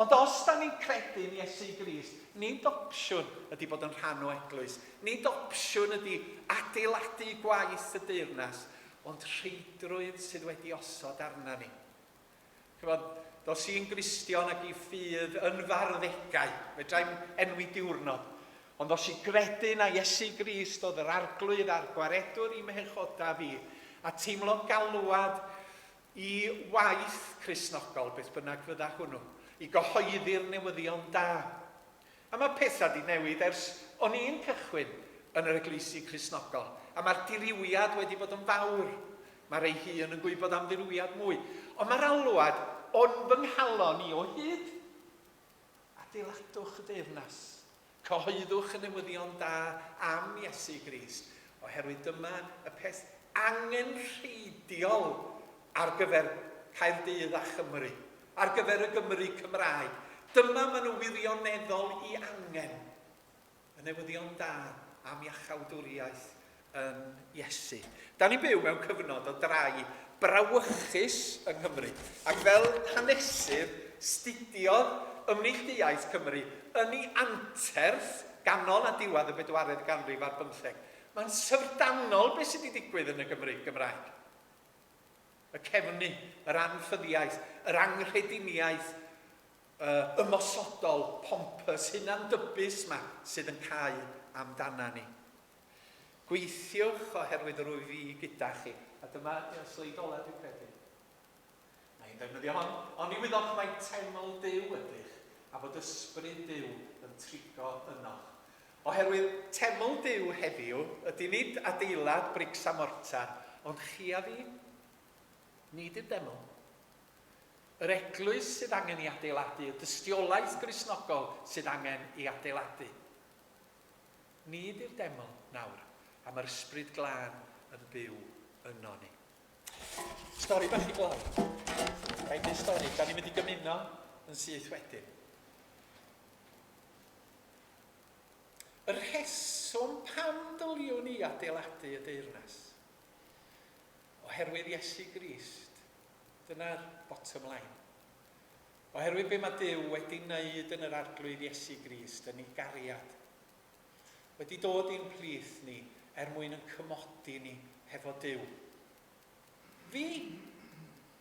Ond os da ni'n credu yn Iesu Grist, nid opsiwn ydy bod yn rhan o eglwys, nid opsiwn ydy adeiladu gwaith y deyrnas, ond rheidrwydd sydd wedi osod arna ni. Chymod, dos i'n Gristion ac i ffydd yn f'arddegau, fedrai'm enwi diwrnod, ond dos i gredu na Iesu Grist oedd yr Arglwydd a'r Gwaredwr i mhechoda fi, A teimlo galwad i waith Cristnogol, beth bynnag fydda hwnnw, i gyhoeddi'r newyddion da. A mae pethau 'di newid ers o'n i'n cychwyn yn yr eglwysi Cristnogol, a mae'r dirywiad wedi bod yn fawr. Mae rei hŷn yn gwybod am ddirywiad mwy. Ond mae'r alwad o'n fy nghalon i o hyd. Adeiladwch y deyrnas. Cyhoeddwch y newyddion da am Iesu Grist, oherwydd dyma y peth angenrheidiol ar gyfer Caerdydd a Chymru, ar gyfer y Gymru Cymraeg. Dyma maen nhw wirioneddol i angen, y newyddion da am iachawdwriaeth yn Iesu. Da ni'n byw mewn cyfnod o drai brawychus yng Nghymru, ac fel hanesydd studiodd ymneilltuaeth Cymru yn ei anterth ganol a diwedd y bedwaredd ganrif ar bymtheg. Mae'n syfrdanol beth sydd wedi digwydd yn y Gymru Gymraeg. Y cefnu, yr anffyddiaeth, yr anghrediniaeth uh, ymosodol, pompous, hunandybus ma sydd yn cau amdana ni. Gweithiwch oherwydd yr wyf fi gyda chi. A dyma y sleid ola dwi'n credu. Na i'n defnyddio hon. Ond ni wyddoch mai teml Duw ydych, a bod ysbryd Duw yn trigo ynoch. Oherwydd teml Duw heddiw ydy nid adeilad brics a mortar, ond chi a fi. Nid yw'r deml. Yr eglwys sydd angen ei adeiladu, y dystiolaeth Gristnogol sydd angen ei adeiladu. Nid yw'r deml nawr, a mae'r Ysbryd Glân yn byw yno ni. Stori bach i gloi. Ga i ddeud stori? Da ni'n mynd i gymuno yn syth wedyn. Y rheswm pam dyliwn i adeiladu y deyrnas? Oherwydd Iesu Grist. Dyna'r bottom line. Oherwydd be mae Duw wedi wneud yn yr Arglwydd Iesu Grist yn ei gariad. Wedi dod i'n plith ni er mwyn yn cymodi ni hefo Duw. Fi?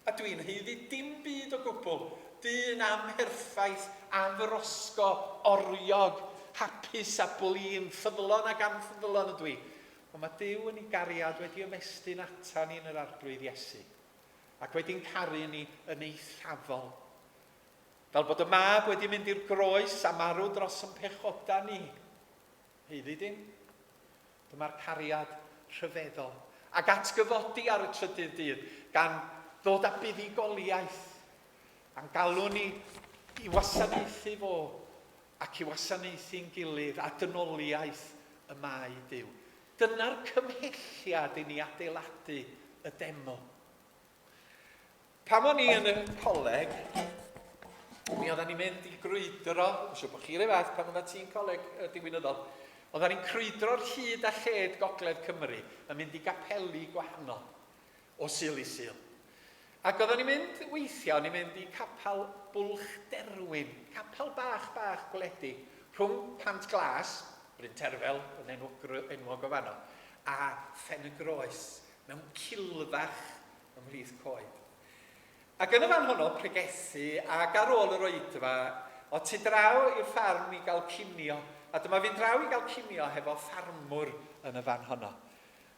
A dwi'n haeddu dim byd o gwbl. Dyn amherffaith, amhrosgo, oriog, hapus a blin, ffyddlon ac anffyddlon ydw i. Ond mae Duw yn ei gariad wedi ymestyn atan ni yn yr Arglwydd Iesu, ac wedi'n caru ni yn eithafol. Fel bod y Mab wedi mynd i'r groes a marw dros yn pechoda ni. Haeddu dim. Dyma'r cariad rhyfeddol. Ac atgyfodi ar y trydydd dydd, gan ddod â buddugoliaeth, a'n galw ni i wasanaethu fo ac i wasanaethu'n gilydd a dynoliaeth y mae Duw. Dyna'r cymhelliad i ni adeiladu y deml. Pan o'n i yn y coleg, mi oedden ni'n mynd i grwydro, dwi'n siŵr bod chi'r un fath pan oeddet ti'n coleg uh, diwinyddol, oedden ni'n crwydro'r hyd a lled gogledd Cymru yn mynd i gapeli gwahanol o Sul i Sul. Ac oedden ni'n mynd weithiau, o'n i'n mynd i capel Bwlch Derwin, capel bach bach gwledig, rhwng Pant Glas, Bryn Terfel yn enwog, enwog o fanno, a Phen y Groes, mewn cilfach ymhlith coed. Ac yn y fan honno, pregethu, ac ar ôl yr oedfa, o tu draw i'r ffarm i gael cinio, a dyma fi'n draw i gael cinio hefo ffarmwr yn y fan honno.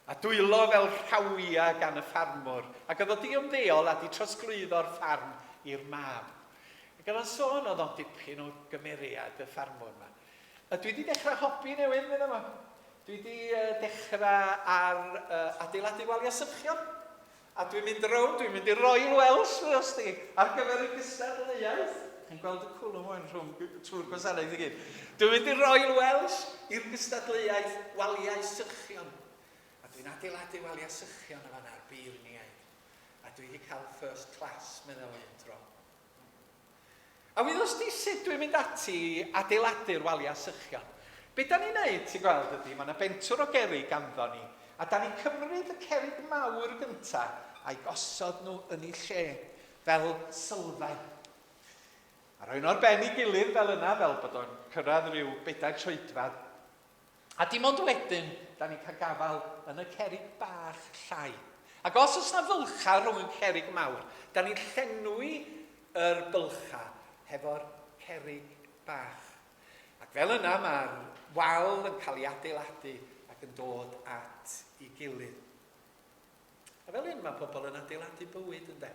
A dwylo fel rhawia gan y ffarmwr, ac oedd o di ymddeol a di trosglwyddo'r ffarm i'r mab. Ac oedd o'n sôn, oedd o'n dipyn o gymeriad y ffarmwr yma. A dwi di dechrau hobi newydd, meddai fo. Dwi di dechrau ar uh, adeiladu waliau sychion. A dwi'n mynd rownd, dwi'n mynd i'r Royal Welsh, wrth di, ar gyfer y gystadleuaeth. Chi'n gweld y cwlwm o'n rhwng trwy'r gwasanaeth i gyd. Dwi'n mynd i'r Royal Welsh i'r gystadleuaeth waliau sychion. A dwi'n adeiladu waliau sychion yma na'r beirniaid. A dwi wedi cael first class, meddwl un tro. A wyddost ti sut dwi'n mynd ati i adeiladu'r waliau sychion? Be da ni'n neud, ti'n gweld, ydy, mae yna bentwr o gerrig ganddo ni, a da ni'n cymryd y cerrig mawr gynta a'i gosod nhw yn eu lle, fel sylfaen. A rhoi nhw ar ben ei gilydd fel yna, fel bod o'n cyrraedd rhyw bedair troedfedd. A dim ond wedyn, da ni'n cael gafael yn y cerrig bach llai. Ac os oes na fylchau rhwng y cerrig mawr, da ni'n llenwi yr bylchau hefo'r cerrig bach. Ac fel yna mae'r wal yn cael ei adeiladu ac yn dod at ei gilydd. A fel hyn mae pobl yn adeiladu bywyd, ynde?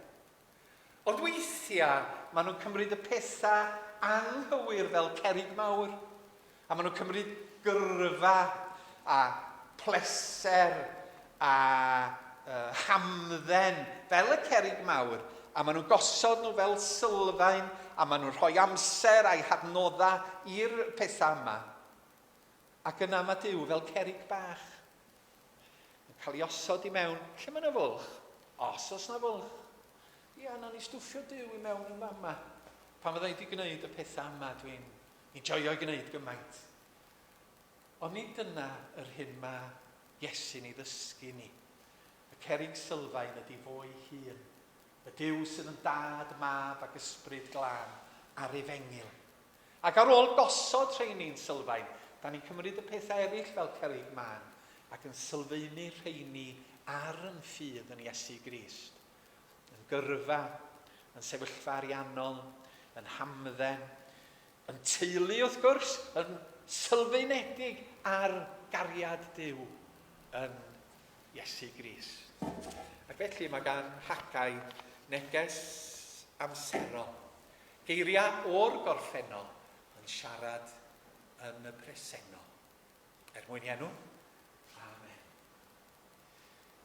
Ond weithiau, maen nhw'n cymryd y pethau anghywir fel cerrig mawr, a maen nhw'n cymryd gyrfa a pleser a uh, hamdden fel y cerrig mawr, a maen nhw'n gosod nhw fel sylfaen, a maen nhw'n rhoi amser a'i hadnoddau i'r pethau yma. Ac yna mae Duw fel cerrig bach yn cael ei osod i mewn. Lle mae yna fwlch? Os oes yna fwlch. Ia, na ni stwffio Duw i mewn yn fama. Pan fydda i wedi gwneud y pethau yma, dwi'n i joio gwneud gymaint. Ond nid dyna yr hyn mae Iesu'n ei ddysgu ni. Y cerrig sylfaen ydy fo'i hun. Y Duw sydd yn dad, mab ac ysbryd glân a'r efengyl. Ac ar ôl gosod rheini'n sylfaen, da ni'n cymryd y pethau eraill fel cerrig mân ac yn sylfaenu rheini ar yn ffydd yn Iesu Grist. Yn gyrfa, yn sefyllfa ariannol, yn hamdden, yn teulu wrth gwrs, yn sylfaenedig ar gariad Duw yn Iesu Grist. Ac felly mae gan Haggai neges amserol. Geiriau o'r gorffennol yn siarad yn y presennol. Er mwyn i enw. Amen.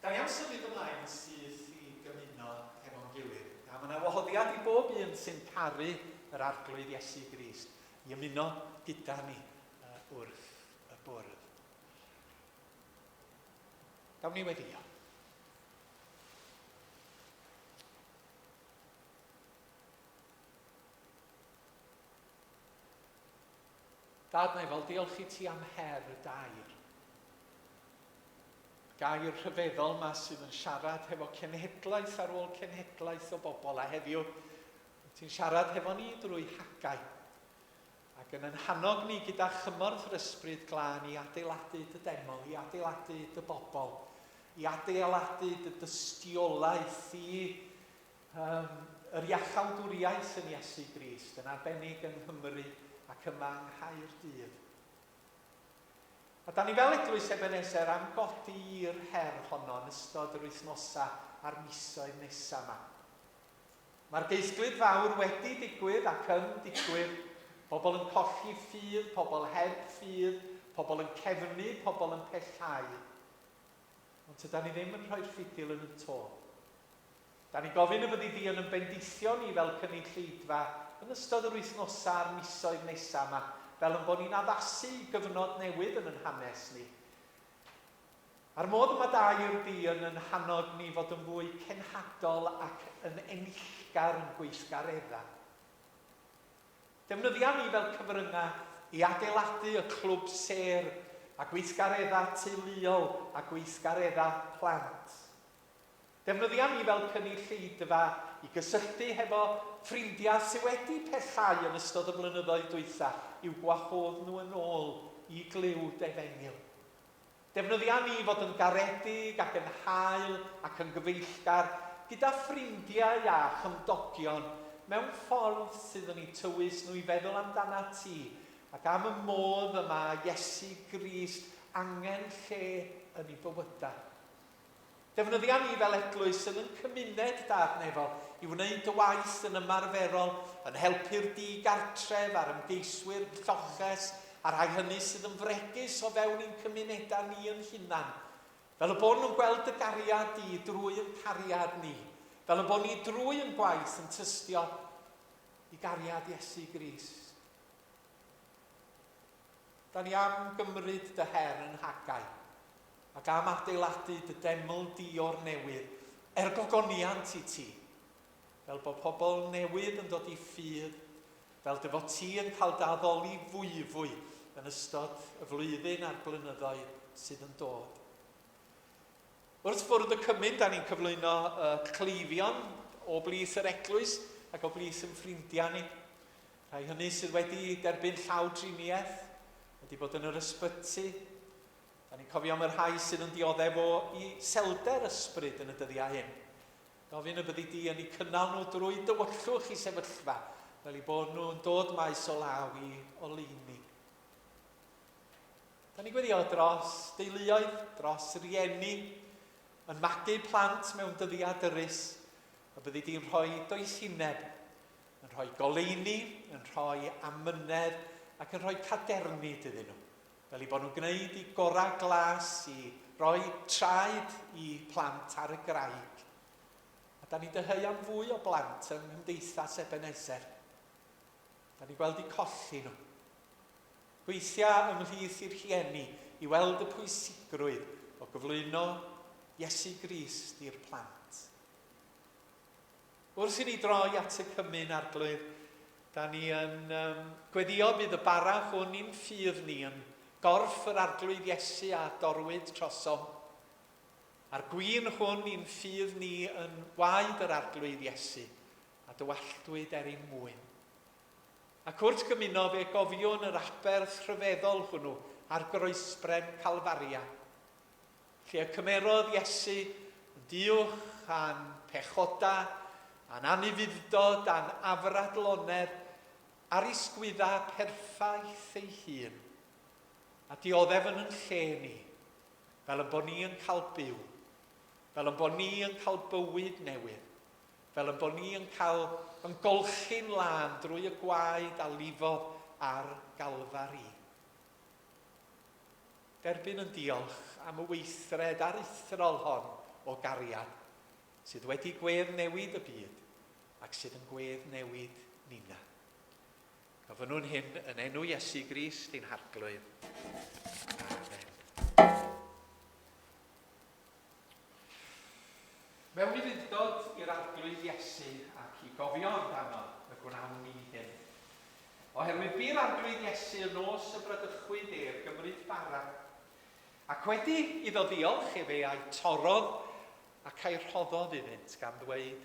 Da ni am symud ymlaen yn syth i gymuno efo'n gilydd. A mae yna wahoddiad i bob un sy'n caru yr Arglwydd Iesu Grist i ymuno gyda ni wrth y bwrdd. Gawn ni weddio. Dad nefol, diolch i ti am her y dair. Gair rhyfeddol ma sydd yn siarad hefo cenhedlaeth ar ôl cenhedlaeth o bobl, a heddiw ti'n siarad hefo ni drwy Haggai, ac yn yn hannog ni gyda chymorth yr Ysbryd Glân i adeiladu dy deml, i adeiladu dy bobl, i adeiladu dy dystiolaeth i Yym, yr iachawdwriaeth yn Iesu Grist, yn arbennig yng Nghymru ac yma yng Nghaerdydd. A da ni fel Eglwys Ebenezer am godi i'r her honno yn ystod yr wythnosau a'r misoedd nesaf yma. Mae'r geisglyd fawr wedi digwydd ac yn digwydd. Pobl yn colli ffydd, pobl heb ffydd, pobl yn cefnu, pobl yn pellhau. Ond tydan ni ddim yn rhoi'r ffidil yn y to. Da ni'n gofyn y byddi di yn yn bendithio ni fel cynulleidfa yn ystod yr wythnosau a'r misoedd nesa 'ma, fel yn bod ni'n addasu i gyfnod newydd yn yn hanes ni. A'r modd y ma da i'r di yn yn hannog ni fod yn fwy cenhadol ac yn enillgar yn gweithgareddau. Defnyddia ni fel cyfryngau i adeiladu y clwb sêr a gweithgareddau teuluol a gweithgareddau plant. Defnyddia ni fel cynulleidfa i gysylltu hefo ffrindiau sy wedi pellhau yn ystod y blynyddoedd dwytha i'w gwahodd nhw yn ôl i glyw d'Efengyl. Defnyddia ni i fod yn garedig ac yn hael ac yn gyfeillgar gyda ffrindiau a chymdogion mewn ffordd sydd yn eu tywys nhw i feddwl amdanat ti ac am y modd y mae Iesu Grist angen lle yn eu bywydau. Defnyddia ni fel eglwys yn yn cymuned Dad Nefol i wneud dy waith yn ymarferol, yn helpu'r di-gartref a'r ymgeiswyr lloches a'r rhai hynny sydd yn fregus o fewn ein cymunedau ni yn hunan, fel y bod nhw'n gweld dy gariad di drwy yn cariad ni, fel y bod ni drwy yn gwaith yn tystio i gariad Iesu Grist. Da ni am gymryd dy her yn Haggai, ac am adeiladu dy deml di o'r newydd, er gogoniant i ti, fel bod pobl newydd yn dod i ffydd, fel dy fod ti yn cael dy addoli fwyfwy yn ystod y flwyddyn a'r blynyddoedd sydd yn dod. Wrth fwrdd y cymun, da ni'n cyflwyno y cleifion o blith yr eglwys ac o blith yn ffrindiau ni. Rhai hynny sydd wedi derbyn llawdriniaeth, wedi bod yn yr ysbyty. Da ni'n cofio am y rhai sydd yn dioddef o iselder ysbryd yn y dyddiau hyn. Gofyn y byddi di yn eu cynnal nhw drwy dywyllwch i sefyllfa, fel eu bod nhw'n dod maes o law i oleuni. Da ni'n gweddio dros deuluoedd, dros rieni. yn magu plant mewn dyddiau dyrys, y byddi di'n rhoi doethineb, yn rhoi goleuni, yn rhoi amynedd ac yn rhoi cadernid iddyn nhw, fel eu bod nhw'n gwneud i gorau glas i roi traed i plant ar y graig. A da ni'n dyheu am fwy o blant yng nghymdeithas Ebenezer. Da ni'n gweld eu colli nhw. Gweithia ymhlith i'r rhieni i weld y pwysigrwydd o gyflwyno Iesu Grist i'r plant. Wrth i ni droi at y cymun, Arglwydd, da ni yn um, gweddio bydd y bara hwn i'n ffydd ni yn gorff yr Arglwydd Iesu a dorwyd trosom, a'r gwin hwn i'n ffydd ni yn waed yr Arglwydd Iesu a dywalltwyd er ein mwyn. Ac wrth gymuno fe gofiwn yr aberth rhyfeddol hwnnw ar groesbren Calfaria, lle y cymerodd Iesu yn diwch a'n pechoda, a'n anufudd-dod, a'n afradlonedd, ar ei sgwydda perffaith ei hun, a dioddef yn yn lle ni, fel yn bod ni yn cael byw, fel yn bod ni yn cael bywyd newydd, fel yn bod ni yn cael yn golchi'n lân drwy y gwaed a lifodd ar Galfari. Derbyn yn diolch am y weithred aruthrol hon o gariad sydd wedi gwedd newid y byd ac sydd yn gwedd newid nina. Gofynnwn hyn yn enw Iesu Grist ein Harglwydd. Amen. Mewn ufudd-dod i'r Arglwydd Iesu ac i gofio amdano y gwnawn ni hyn. Oherwydd bu'r Arglwydd Iesu y nos y bradychwyd ef gymryd bara, ac wedi iddo ddiolch efe a'i torrodd ac a'i rhoddodd iddynt, gan ddweud,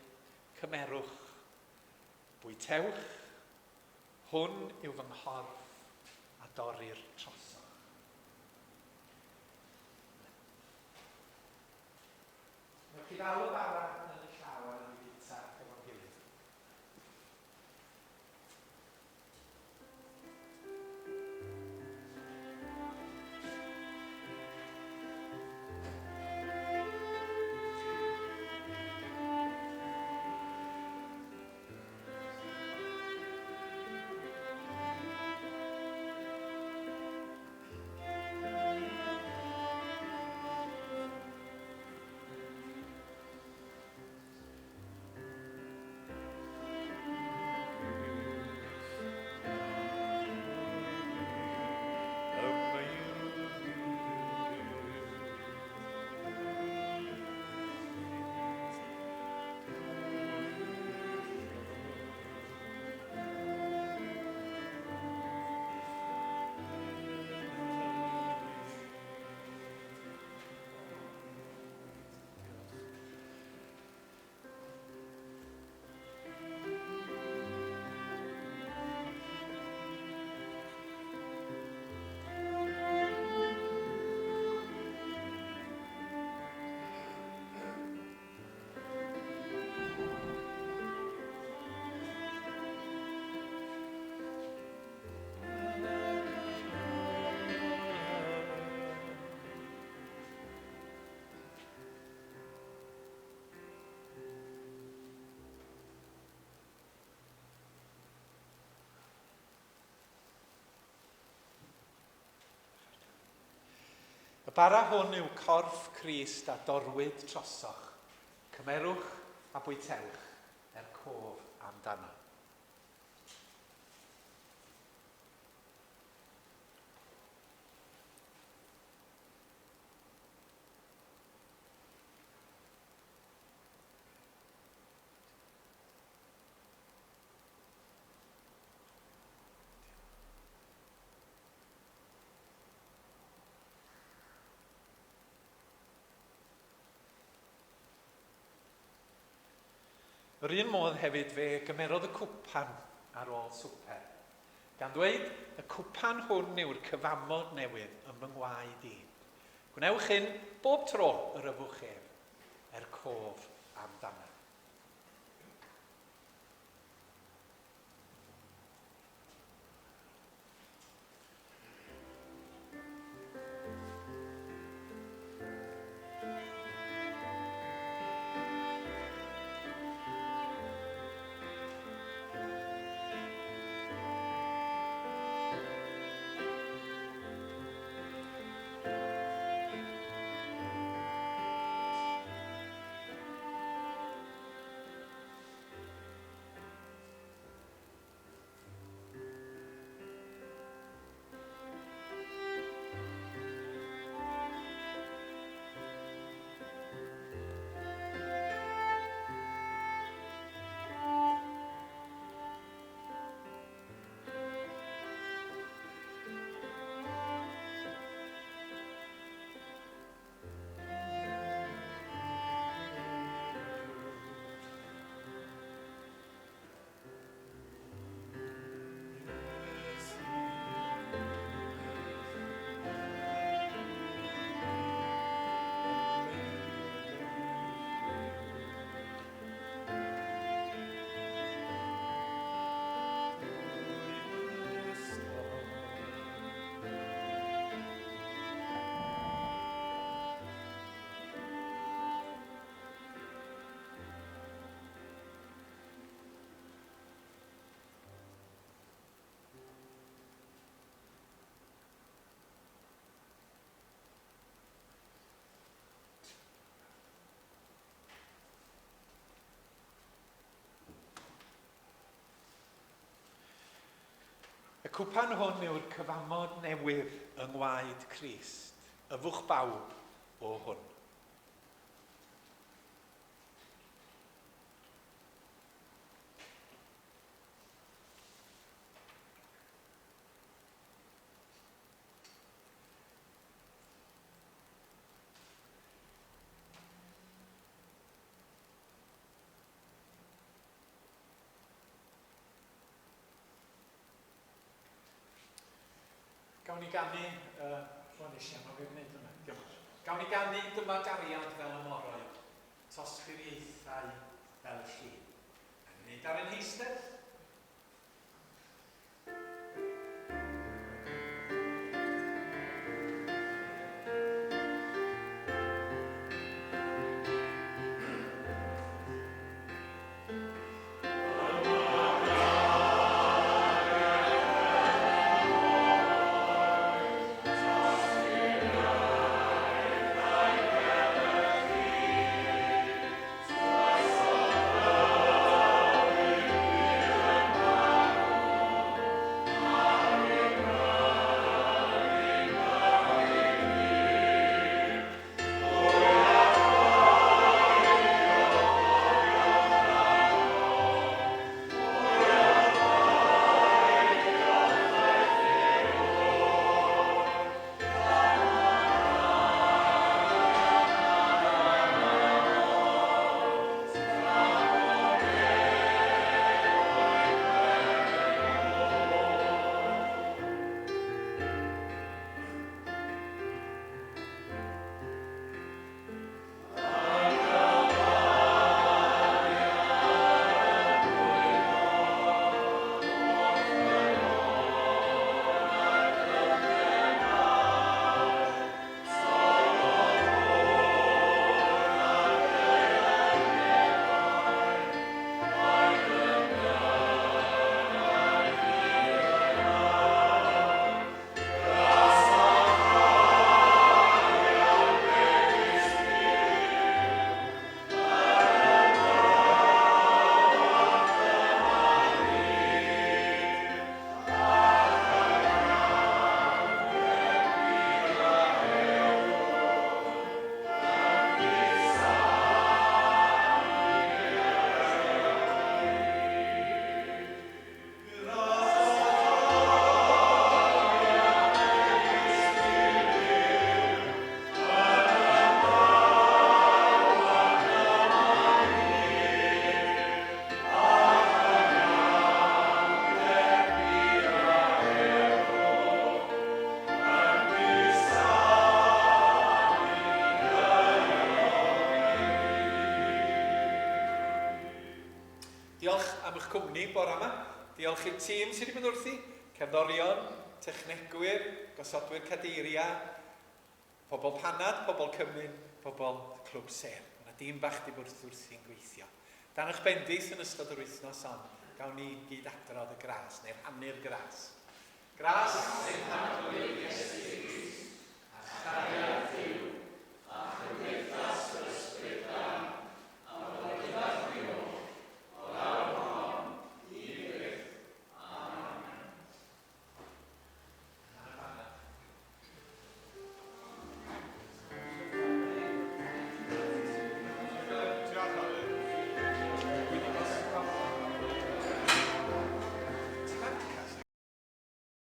Cymerwch, bwytewch, hwn yw fy nghorff a dorrir trosoch. Newch chi ddal y bara yn y llaw ar ôl i fwyta efo'n gilydd. Y bara hwn yw corff Crist a dorwyd trosoch. Cymerwch a bwytewch er cof amdano. Yr un modd hefyd fe gymerodd y cwpan ar ôl swper, gan ddweud, Y cwpan hwn yw'r cyfamod newydd yn fy ngwaed i. Gwnewch hyn bob tro yr yfwch ef, er cof amdano. Y cwpan hwn yw'r cyfamod newydd yng ngwaed Crist. Yfwch bawb o hwn. Gawn ni ganu, uh, o nes i anghofio gwneud hwnna, diolch. Gawn ni ganu dyma gariad fel y moroedd, tosturiaethau fel y llun. A gwneud ar ein heistedd. Diolch am eich cwmni bore yma. Diolch i'r tîm sydd wedi bod wrthi, cerddorion, technegwyr, gosodwyr cadeiriau, pobl panad, pobl cymun, pobl clwb sêr. Mae yna dîm bach wedi bod wrthi'n gweithio. Dan eich bendith yn ystod yr wythnos hon, gawn ni gyd adrodd y gras, neu rhannu'r gras. Gras ein Harglwydd Iesu Grist, a chariad